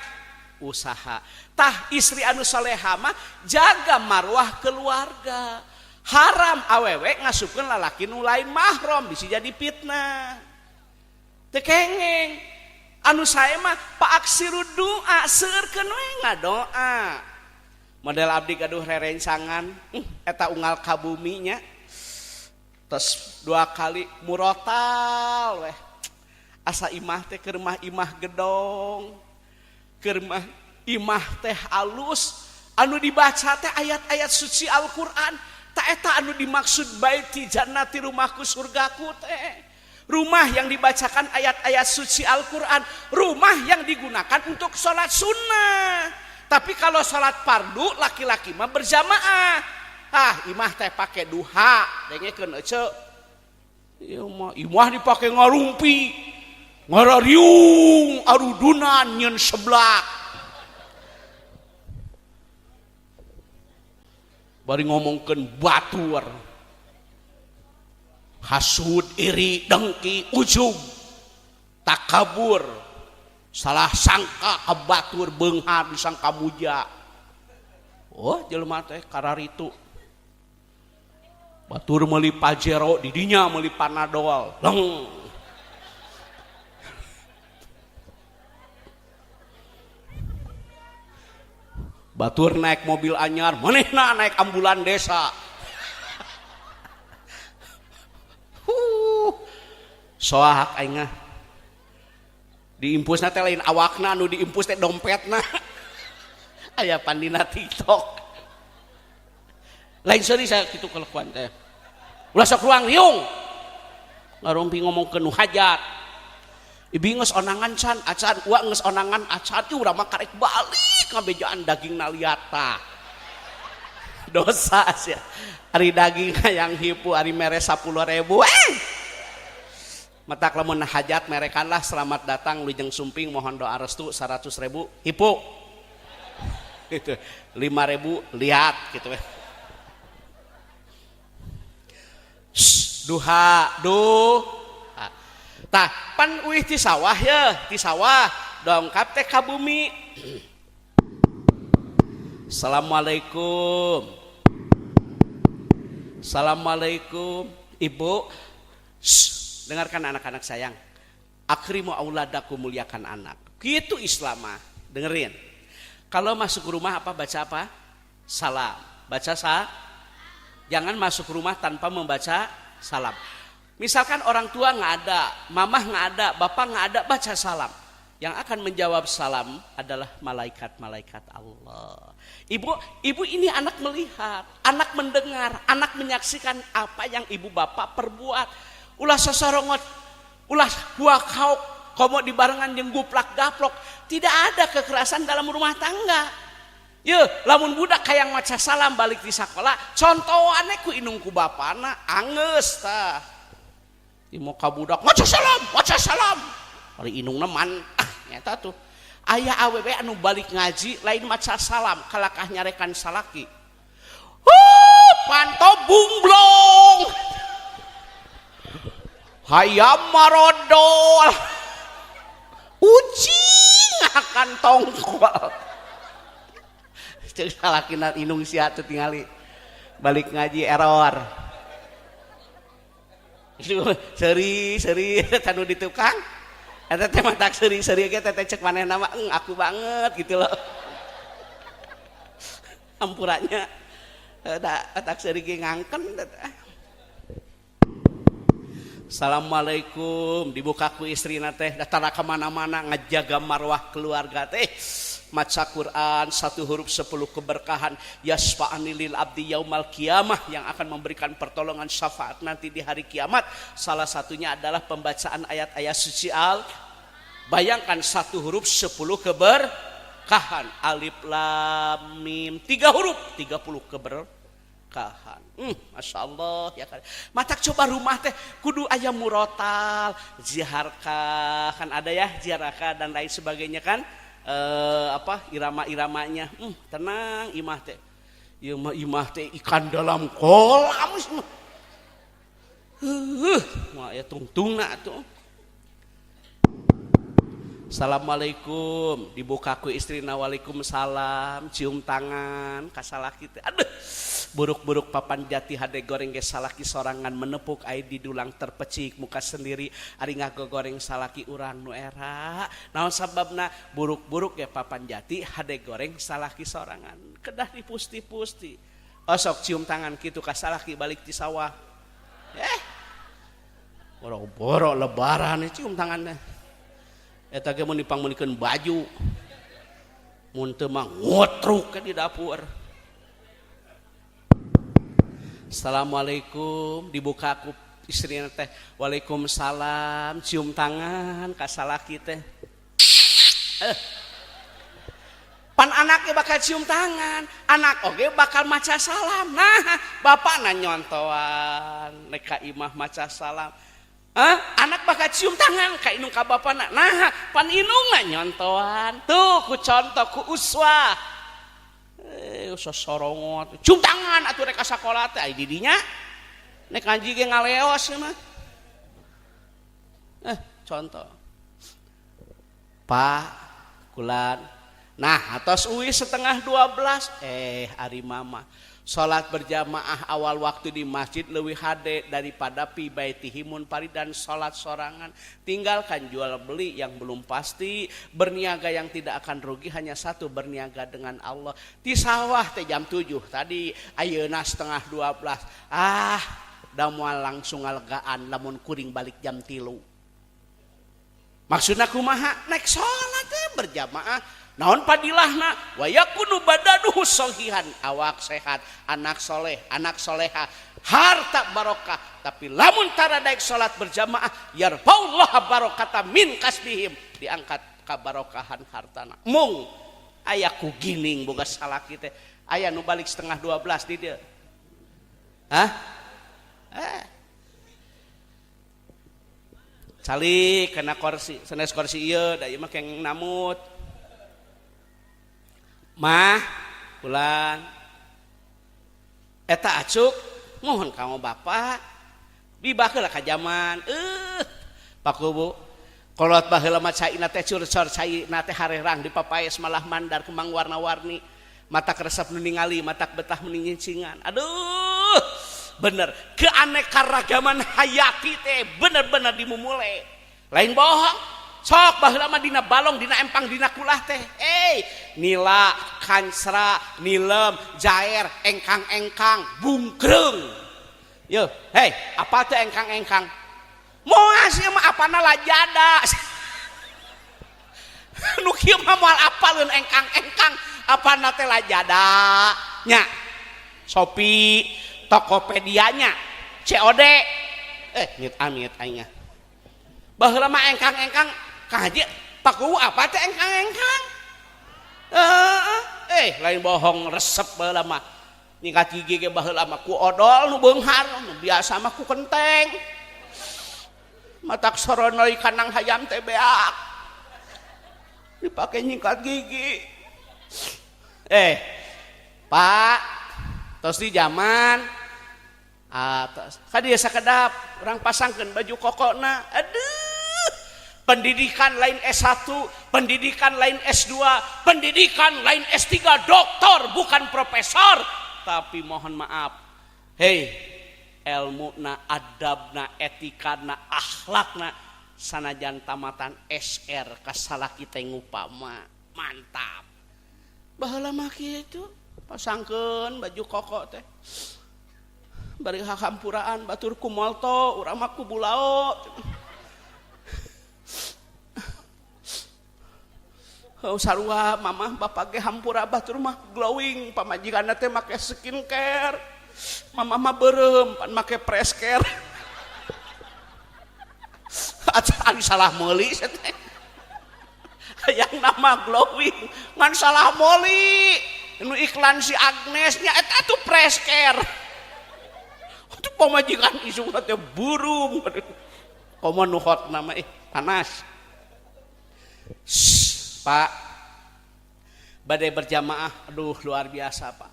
usaha. Tah istri anu soleha mah jaga marwah keluarga. Haram awewe ngasupkeun lalaki nu lain mahram bisa jadi fitnah. Teu kengeng. Anu sae mah paaksiru doa, seueurkeun we ngadoa. Model abdi gaduh rerencangan, eta unggal ka bumi nya. Tos 2 kali murotal weh. Asa imah teh keur mah imah gedong. Keur mah imah teh alus, anu dibaca teh ayat-ayat suci Al-Qur'an. Ta eta anu dimaksud baiti jannati rumahku surgaku teh. Rumah yang dibacakan ayat-ayat suci Al-Qur'an, rumah yang digunakan untuk sholat sunnah. Tapi kalau sholat fardu laki-laki mah berjamaah. Ah, imah teh pake duha, dengekeun ece. Ieu mah imah dipake ngarumpi, ngarariung, arudunan nyeun seblak. Bari ngomongkeun batur. Hasud, iri, dengki, ujub, takabur, salah sangka ka batur beunghar disangka muja. Oh, jelema teh kararitu. Batur meuli Pajero, di dinya meuli Panadol. Leng. Batur naik mobil anyar, manehna naik ambulan desa. Soak aing mah. Diimpusna teh lain awakna, anu diimpus teh dompetna. Aya pandina TikTok. Lain seuri saya kitu kelakuan teh. Ulah sok ruang riung. Ngarumpi ngomongkeun nu hajat. Ibi geus onangan can, acan, uak geus onangan acan, ieu urang mah karek balik ngabejaan daging naliata. Dosa sia. Ari daging hayang hipu, ari mere 10.000. Matak lamun hajat merekanlah selamat datang Lujeng Sumping mohon doa restu 100.000 hipu. Itu 5.000 lihat gitu we. Duha, duh. Tah, pan uih ti sawah ya, ti sawah dongkap teh ka bumi. Assalamualaikum. Assalamualaikum, Ibu. Shh, dengarkan anak-anak sayang. Akrimu auladakum, muliakan anak. Gitu Islam mah. Dengerin. Kalau masuk rumah apa baca apa? Salam. Baca sa. Jangan masuk rumah tanpa membaca salam. Misalkan orang tua nggak ada, mamah nggak ada, bapak nggak ada, baca salam. Yang akan menjawab salam adalah malaikat-malaikat Allah. Ibu, ibu ini anak melihat, anak mendengar, anak menyaksikan apa yang ibu bapak perbuat. Ulah sosorongot, ulah huak-hauk, komo dibarengan jeung guplak gaplok. Tidak ada kekerasan dalam rumah tangga. Ye, lamun budak hayang maca salam balik di sekolah, contohannya ku indung ku bapana, angeus tah. Di muka budak maca salam, maca salam. Ari indungna man, ah nyata tuh. Aya awewe anu balik ngaji lain maca salam, kalakah nyarekan salaki. Huh, panto bungblong. Hayam marodol. Ucing akan tongkol. Cek salakina, indung sia tuh tingali. Balik ngaji error. Seri seri tanu di tukang. Eta teh matak seuri-seuri ge teh cek manehna mah aku banget gitu loh. Hampuranya da otak seuri ge ngangken. Assalamualaikum, dibuka ku istrina teh, datang ke mana-mana ngajaga marwah keluarga teh. Maca Quran satu huruf 10 keberkahan, yasfa'ani lil abdi yaumal kiamah, yang akan memberikan pertolongan syafaat nanti di hari kiamat. Salah satunya adalah pembacaan ayat-ayat suci al. Bayangkan satu huruf 10 keberkahan. Alif lam mim, tiga huruf 30 keberkahan. Masya Allah ya kan. Matak coba rumah teh kudu aya murotal, ziharkah kan ada ya, ziarahkah dan lain sebagainya kan. Apa irama-iramanya, tenang imah teh. Ieu mah imah teh ikan dalam kolam. Mah ya tungtungna tuh. Assalamualaikum, dibuka ku istrina, waalaikumsalam, cium tangan ka salaki teh. Aduh, buruk-buruk papan jati hade goreng ge salaki sorangan, menepuk air di dulang terpecik muka sendiri ari ngagogoreng salaki urang nu era. Naon sababna buruk-buruk ya papan jati hade goreng salaki sorangan, kedah dipusti-pusti. Osok cium tangan kitu ka salaki balik di sawah. Boro-boro lebaran cium tangannya. Eta ge mun dipangmeulikeun baju, mun teu mah ngotruk di dapur. Assalamualaikum, dibuka ku istrina teh, waalaikumsalam, cium tangan ka salaki teh. Pan anaknya bakal cium tangan, anak oge bakal maca salam. Nah, bapak nyontoan nek ka imah maca salam. Hah? Anak bakal cium tangan ka indung ka bapana. Nah, pan indungna nyontoan. Tuh ku contoh ku uswah. Sosorongot. Cium tangan atuh rek ka sakola teh ai didinya. Nek ngaji ge ngaleos mah. Contoh. Pak, kulan. Nah, atos uwi 11.30, ari mama. Salat berjamaah awal waktu di masjid lebih hade daripada fi baitihi munfaridan, salat sorangan. Tinggalkan jual beli yang belum pasti, berniaga yang tidak akan rugi hanya satu, berniaga dengan Allah. Di sawah teh jam 7 tadi, ayeuna 11.30. Ah, da moal langsung ngalegaan lamun kuring balik jam 3. Maksudna kumaha? Naik salat teh berjamaah. Naon padilahna? Wa yakunu badanuhu sohihan, awak sehat, anak soleh, anak soleha, harta barokah. Tapi lamun tara daek salat berjamaah, yarfaullah barokata min kasbihim, diangkat kabarokahan hartana. Mung aya ku gining boga salaki teh, aya nu balik 11.30 di dieu. Hah? Calik kena kursi, sanes kursi ieu, da ieu mah keng namut. Mah, pulang. Eta acuk, mohon kamu bapak. Dibakeula ka jaman. Pak Kubu. Kolot baheula mah caina teh curcor, caina teh harerang dipapaes malah mandar kembang warna-warni. Mata keresep nu ningali, mata betah nu nyincingan. Aduh, Bener, keanekaragaman hayati teh bener-bener dimumule. Lain bohong. Sok baheula mah dina balong, dina empang, dina kulah teh. Nila, kancra, nilem, jair, engkang-engkang, bungkreung. Yo, hei, apa teh engkang-engkang? Moal sih mah apana lajada. Nu kieu mah moal apaleun engkang-engkang, apana teh lajada. Nya. Shopee, Tokopedia-nya, COD. Nyit amit aing. Baheula mah engkang-engkang Kang Haji, Pak Kuwu apa teh engkang-engkang? Lain bohong resep baheula mah. Nyikat gigi ge baheula mah ku odol nu beunghar, nu biasa mah ku kenteng. Matak soronoi kanang hayam teh beak. Dipake nyikat gigi. Pak, tos di zaman atas. Ka dieu sakedap urang pasangkeun baju kokona. Aduh. Pendidikan lain S1, pendidikan lain S2, pendidikan lain S3, doktor bukan profesor. Tapi mohon maaf, hei, ilmuna, adabna, etikana, akhlakna sanajan tamatan SR kasalaki teh ngupama mantap. Baheula mah kitu, pasangkeun baju koko teh. Bari hahampuraan batur ku molto, urang mah ku bulao. Oh, sarua mamah bapak ge hampura batur mah glowing, pamajikanna teh make skincare. Mamah mah beureum pan make fresh care. Acan salah meuli teh. Hayang nama glowing ngan salah meuli. Nu iklan si Agnes nya eta tuh fresh care. Itu pamajikan isukna teh burung. Komo nu hot nama panas. Pak, badai berjamaah, aduh luar biasa Pak.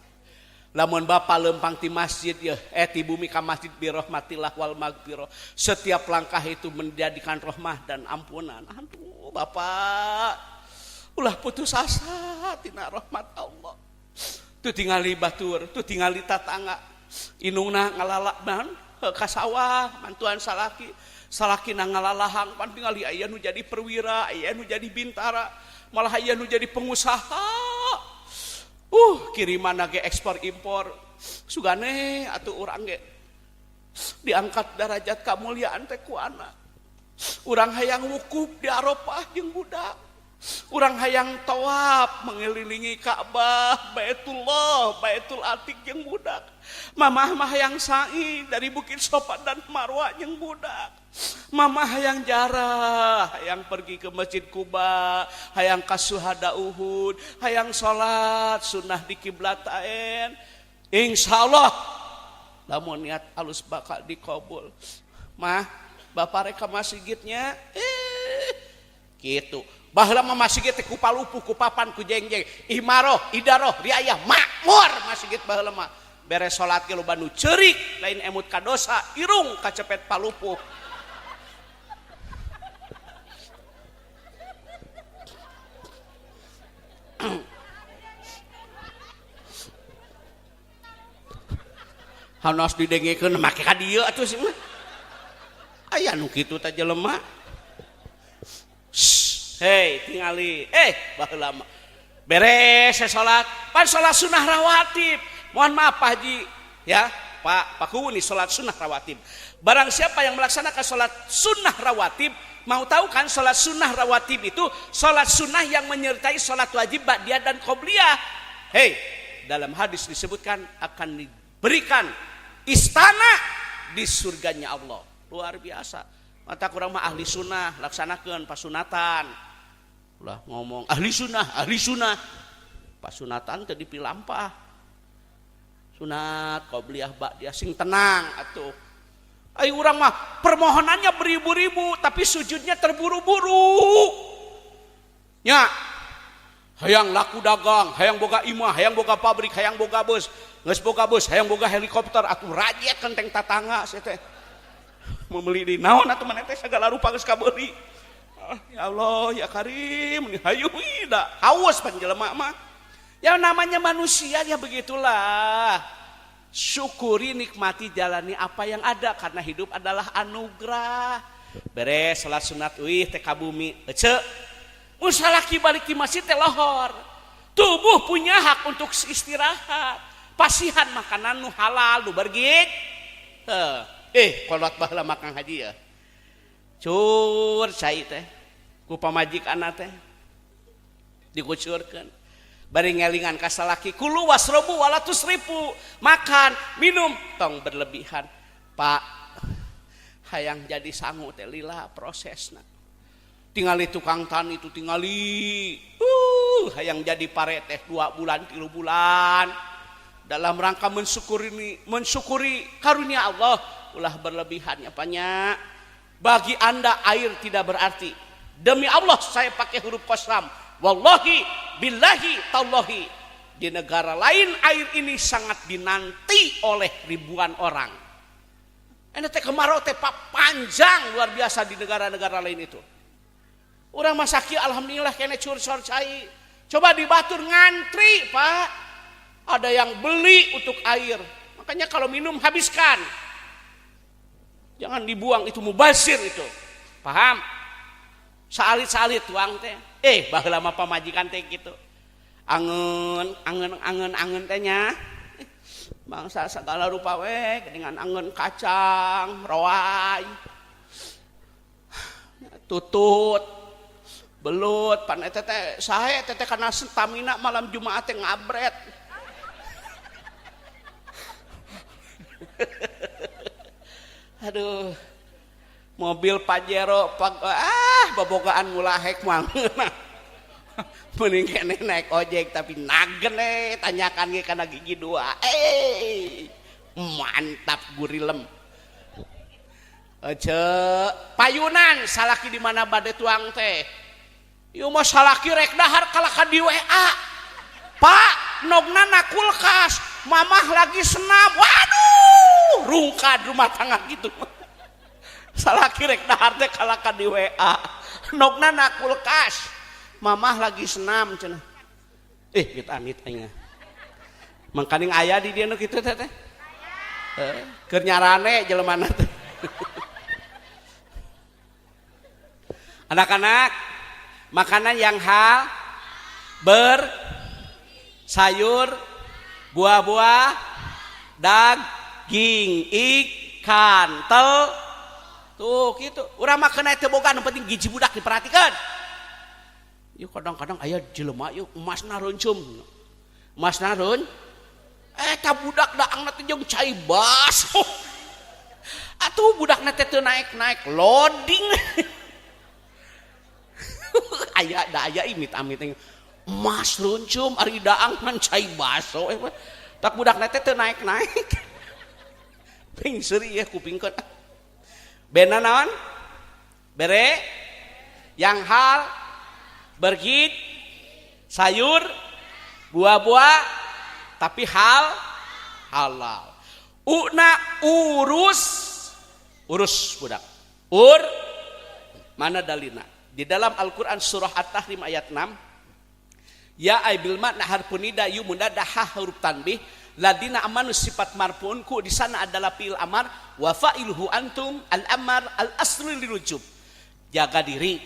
Lamun bapak lempang ti masjid ya, ti bumi ka masjid birahmatillah wal magfirah. Setiap langkah itu menjadikan rahmah dan ampunan. Aduh bapak, ulah putus asa tina rahmat Allah. Tuh tingali batur, tuh tingali tatangga. Inungna ngalalakban ka sawah, mantuan salaki. Salakina ngalalahang pan tingali aya nu jadi perwira, aya nu jadi bintara, malah aya nu jadi pengusaha. Kiriman ge ekspor impor. Sugane atuh urang ge diangkat derajat kamuliaan teh ku anak. Urang hayang wukuf di Arafah jeung budak. Urang hayang tawaf mengelilingi Ka'bah, Baitullah, Baitul Atiq jeung budak. Mamah mah hayang sa'i dari Bukit Sofa dan Marwah jeung budak. Mamah hayang jarah, hayang pergi ke Masjid Kuba, hayang ka Suhada Uhud, hayang salat sunnah di kiblatain. Insyaallah lamun niat alus bakal dikabul. Mah, bapak rek ka masjidnya gitu. Baheula mah masjid teh ku palupuh, ku papan, ku jengjeng, imaroh, idaroh, riayah, makmur masjid baheula mah. Beres salat ge loba nu ceurik, lain emut ka dosa, irung kacepet palupuh. Hanos didengekeun make ka dieu atuh sih mah. Aya nu kitu teh jelema. Hei tingali, baheula mah beres salat, pan salat sunah rawatib. Mohon maaf Pak Haji, ya Pak, Pak Kuwu nih salat sunah rawatib. Barang siapa yang melaksanakan salat sunnah rawatib, mau tahu kan salat sunnah rawatib itu salat sunnah yang menyertai salat wajib ba'diyah dan qobliyah. Hei, dalam hadis disebutkan akan diberikan istana di surganya Allah. Luar biasa. Mata kurang mah ahli sunnah, laksanakan pasunatan. Ulah ngomong ahli sunnah, pasunatan teh dipilampah. Sunat qobliyah ba'diyah sing tenang atuh. Ayo urang mah permohonannya beribu-ribu tapi sujudnya terburu-buru. Nya. Hayang laku dagang, hayang boga imah, hayang boga pabrik, hayang boga bus, geus boga bus, hayang boga helikopter atuh rajet kenteng tatangga sia teh. Meuli di naon atuh maneh teh segala rupa geus kabeuli. Ya Allah, ya Karim, hayu da haus pan jelema mah. Ya namanya manusia ya begitulah. Syukuri, nikmati, jalani apa yang ada karena hidup adalah anugerah. Beres salat sunat uih teh ka bumi. Ece. Mun salaki balik di masjid teh lohor. Tubuh punya hak untuk istirahat. Pasihan makanan nu halal nu bergizi. Heuh. Kolot baheula makan haji ya. Cur cai teh. Ku pamajikan teh. Dikucurkeun. Bari ngelingan ka salaki kulu wasrobu wala tusrifu, makan minum tong berlebihan. Pak, hayang jadi sangu teh lila prosesna. Tingali tukang tani itu tingali, hayang jadi pare teh 2 bulan 3 bulan dalam rangka mensyukuri karunia Allah. Ulah berlebihannya banyak. Bagi Anda air tidak berarti. Demi Allah saya pakai huruf kosam. Wallahi billahi tallahi, di negara lain air ini sangat dinanti oleh ribuan orang. Ini teh kemarau teh panjang luar biasa di negara-negara lain itu. Orang masaki alhamdulillah kene cur-cur cai. Coba di batur ngantri, Pak. Ada yang beli untuk air. Makanya kalau minum habiskan. Jangan dibuang, itu mubazir itu. Paham? Saalit-saalit tuang teh. Baheula mah pamajikan teh gitu. Angen, angen, angen, angen teh nya. Bangsa segala rupa we dengan angen kacang, roai. Tutut, belut, pan eta teh sae teh kana stamina malam Jumat teh ngabret. Aduh. Mobil Pajero babogaan mulahek mah. Mending kene naik ojek tapi nagene tanyakan ge kana gigi 2. Mantap gurilem. Ece payunan salaki di mana bade tuang teh. Ieu mah salaki rek dahar kalaka di WA. Pak, nogna na kulkas, mamah lagi senam. Waduh, rungkad rumah tangga gitu. Salaki rek dahar teh kalaka di WA. Nogna na kulkas, mamah lagi senam cenah. Amit-amit aing. Mangkaning aya di dieu nu kitu teh teh. Keur nyarane jelemana teh. Anak-anak, makanan yang hal ber sayur, buah-buah, daging, ikan, tel tuh gitu. Urang mah kena teu boga nu penting gizi budak diperhatikan. Yuk kadang-kadang aya jelema yuk emasna reuncum. Emasna reun eta budak daangna teh jeung cai baso. Atuh budakna teh teu naik-naik loading. Aya da aya imit-amit emas reuncum ari daang ngan cai baso. Tak budakna teh teu naik-naik. Ping seuri ye kupingkeun. Bena naon? Bere yang hal bergit sayur buah-buah tapi hal halal. Una urus urus budak. Ur mana dalina? Di dalam Al-Qur'an surah At-Tahrim ayat 6, ya ay bil makna harfun nida yu munada ha huruf tanbih ladina amanu sifat marfuunku di sana adalah fi'il amar wa fa'iluhu antum al amar al asli lirujub. Jaga diri,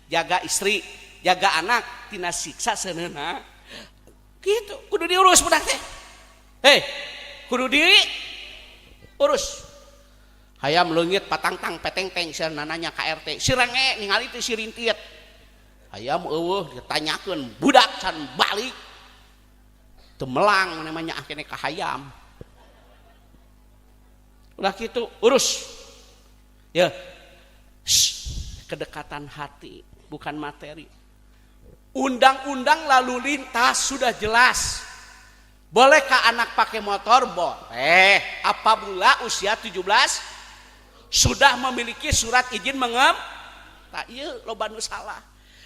jaga istri, jaga anak tina siksa seuneuhna. Gitu, kudu diurus budak teh. Hei, kudu diurus. Hayam leungit patangtang petengteng sia nananya ka RT. Si renge ningali teh si rintiet. Hayam eueuh ditanyakeun budak can balik. Teu melang namanya akhirnya ka hayam. Ulah kitu, urus. Ya. Shh, kedekatan hati bukan materi. Undang-undang lalu lintas sudah jelas. Bolehkah anak pakai motor? Boleh. Apabila usia 17 sudah memiliki surat izin mengem, tak ieu loba nu salah.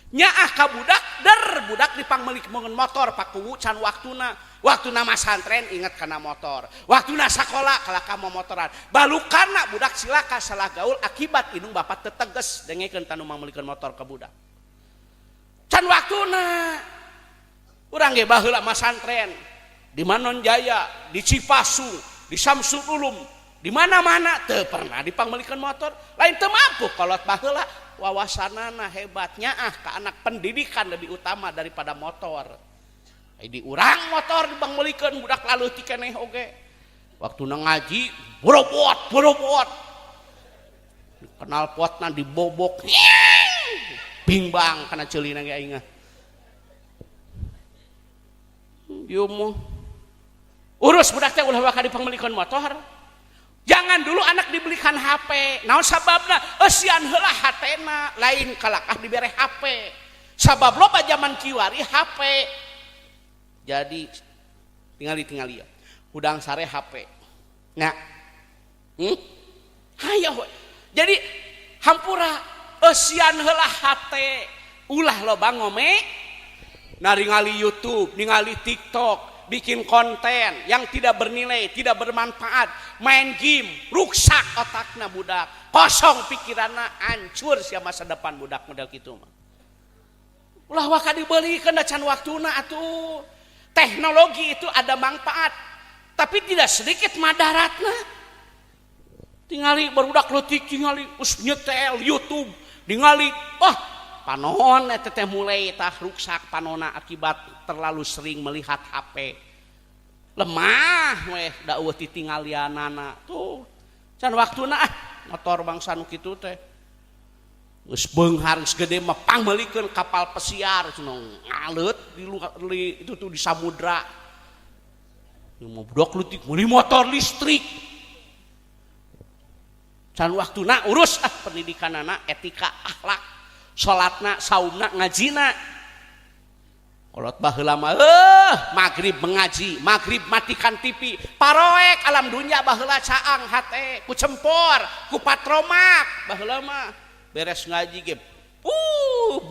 Nyaah ka budak, der budak dipangmelik mengen motor pakuwu can waktuna. Waktuna masantren inget kana motor. Waktuna sakola kalaka momotoran. Balukana budak silaka salah gaul akibat indung bapak teteges dengekeun tanu mangmelikeun motor ka budak. Can waktuna. Urang ge baheula masantren di Manon Jaya, di Cipasung, Di Samsul Ulum, di mana-mana teu pernah dipangmeulikeun motor. Lain teu mampu kolot baheula, wawasanana hebatnya ah ke anak, pendidikan lebih utama daripada motor. Di urang motor dipangmeulikeun budak laleutik keneh oge. Waktu ngaji borobot borobot, knalpotna dibobok, bimbang kana ceulina ge aing. Ieu mah urus budak teh ulah waka dipangmeulikeun motor. Jangan dulu anak dibelikan HP. Naon sababna? Eusian heula hatena, lain kalakah dibere HP. Sabab loba zaman kiwari HP. Jadi tingali tingali ya. Hudang sare HP. Nah. Hayo. Jadi hampura, eusian heula hate, ulah loba ngome, ningali YouTube, ningali TikTok, bikin konten yang tidak bernilai, tidak bermanfaat, main game, ruksak otakna budak, kosong pikiranna, hancur sia masa depan budak model kitu mah. Ulah waka dibelikeun, can waktuna atuh. Teknologi itu ada manfaat, tapi tidak sedikit madaratna. Tingali barudak leutik, tingali us nyetel YouTube, tingali, wah, panon eta teh mulai tah ruksak panona akibat terlalu sering melihat HP. Lemah weh, da eueuh titinggalianana. Tuh, can waktuna ah motor bangsa nu kitu teh. Geus beunghar, geus gede mah pangmeulikeun kapal pesiar cenah, ngaleut di itu tuh di samudra. Mau budak leutik meuli motor listrik. Can waktuna, urus ah pendidikan anak, etika, akhlak, salatna, saumna, ngajina. Kolot baheula mah maghrib mengaji, maghrib matikan TV, paroek alam dunia baheula, caang hate ku cempor, ku patromak baheula mah. Beres ngaji ge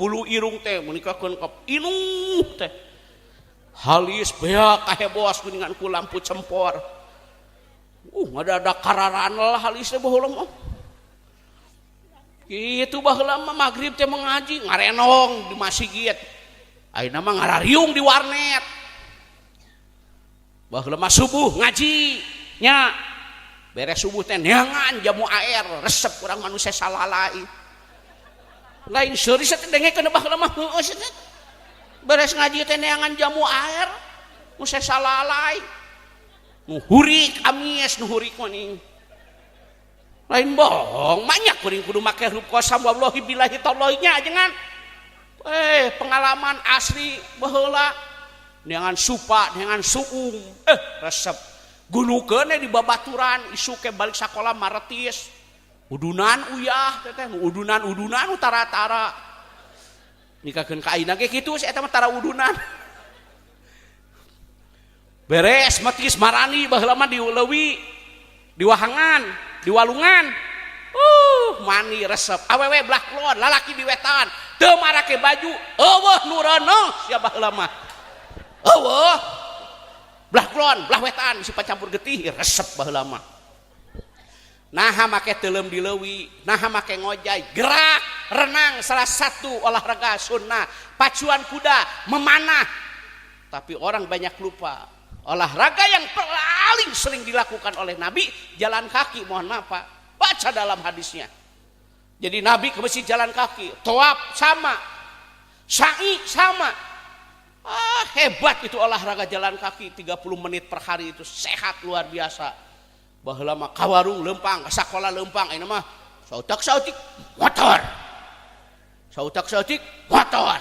bulu irung teh meunikakeun ka inuh teh. Halis beak kahebos kuningan ku lampu cempor. Ngada kararan lah halis teh baheula mah. Kitu baheula mah, maghrib teh mengaji, ngarenong di masjid. Ayeuna mah ngarariung di warnet. Baheula mah subuh ngaji nya. Beres subuh teh neangan jamu air, resep urang manusia salalai. Lain seuri teh dengekeun baheula mah, heueuh teh. Beres ngaji teh neangan jamu air, nu salalai. Nu hurik amies, nu hurik mah. Lain bohong, banyak kuring kudu make huruf qasam wallahi billahi tallahi nya, jangan. Pengalaman asli baheula neangan supa, neangan suung, resep. Gunukeun di babaturan, isuk ke balik sakola maretis. Udunan uyah teh, udunan-udunan utara-tara. Nikahkeun ka ayeuna ge kitu si eta mah, tara udunan. Beres metis marani baheula mah di leuwi, di wahangan, di walungan. Mani resep. Awewe belah kulon, lalaki di wetan. Teu marake baju, eueuh nu reuneuh sia baheula mah. Eueuh. Belah kulon, belah wetan si campur getih, resep baheula mah. Naha make teuleum di leuwi, naha make ngojay, gerak, renang salah satu olahraga sunnah, pacuan kuda, memanah. Tapi orang banyak lupa. Olahraga yang paling sering dilakukan oleh Nabi jalan kaki, mohon maaf Pak. Baca dalam hadisnya. Jadi Nabi ke masjid jalan kaki, tawaf sama, sa'i sama. Ah, hebat itu olahraga jalan kaki 30 menit per hari, itu sehat luar biasa. Baheula mah ka warung leumpang, ka sakola leumpang, ayeuna mah sautak sautik motor. Sautak sautik motor.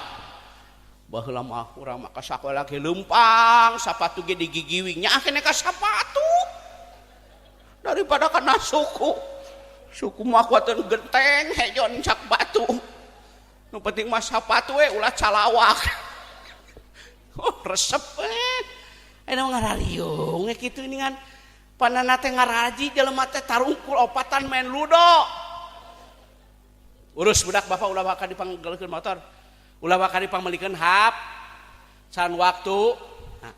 Baheula mah urang mah ka sakola ge leumpang, sapatu ge digigiwing nya keneh ka sapatu. Daripada kana suku. Suku mah kuateun genteng hejon cak batu. Nu penting mah sapatu we ulah calawak. Oh, resep we. Ayeuna ngarariung we kitu ningan. Panana teh ngaraji jelema teh tarungkul opatan main ludo. Urus budak bapak ulah bakal dipanggelkeun motor. Ulah bakal dipangmelikeun hap. Can waktu. Nah,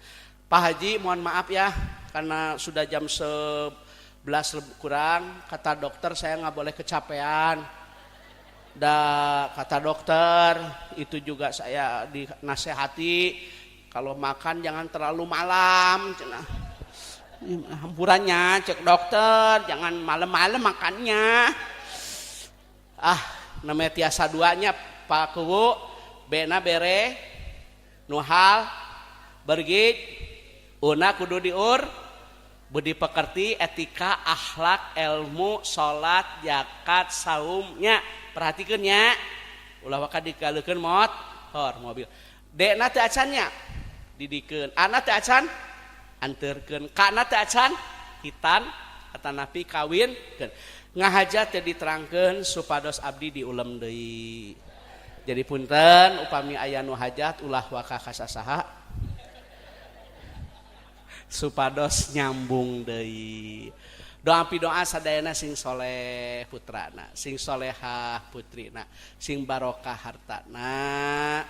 Pak Haji, mohon maaf ya karena sudah jam 11 kurang, kata dokter saya nggak boleh kecapean. Da kata dokter itu juga saya dinasehati kalau makan jangan terlalu malam cenah. Hampurannya cek dokter, jangan malam-malam makannya. Ah, namanya tiasa duanya Pak Kuwu, bena bere nuhal bergit una kudu diur budi pekerti etika akhlak ilmu salat zakat saumnya perhatikan nya ulah waka dikaleukeun motor mobil dekna teu acan nya didikeun ana teu acan anterkeun kana teu acan hitan atanapi kawinkeun ngahaja teu diterangkeun supados abdi diulem deui. Jadi punten upami aya nu hajat ulah waka ka sasaha supados nyambung deui. Doa pidoa sadayana sing soleh putrana, sing solehah putrina, sing barokah hartana.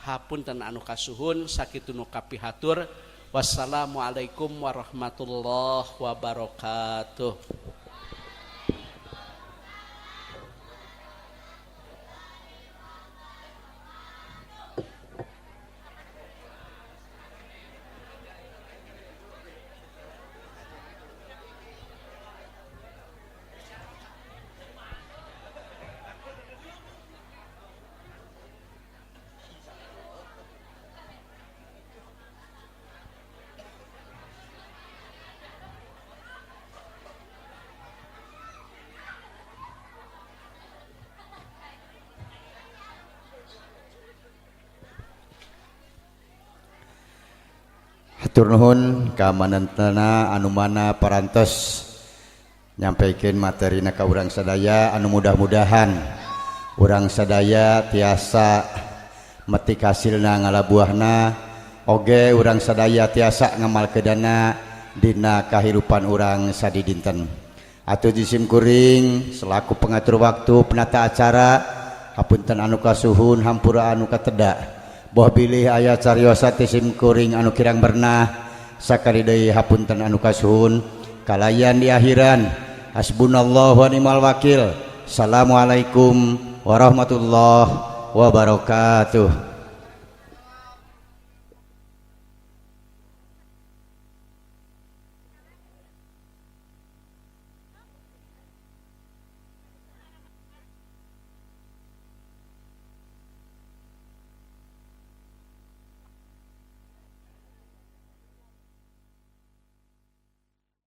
Hapunten anu kasuhun sakitu nu kapihatur. Wassalamualaikum warahmatullahi wabarakatuh. Hatur nuhun ka manentana anu mana parantos nyampaikan materina ka urang sadaya anu mudah-mudahan urang sadaya tiasa metik hasilna ngalabuahna oge urang sadaya tiasa ngamalkeunana dina kahirupan urang sadidinten. Atuh jisim kuring selaku pengatur waktu penata acara hapunten anu kasuhun hampura anu kateda boh bilih aya cariosa ti sim kuring anu kirang bernah sakali deui hapunten anu kasuhun kalayan di akhiran. Hasbunallahu wa ni'mal wakil. Assalamualaikum warahmatullahi wabarakatuh.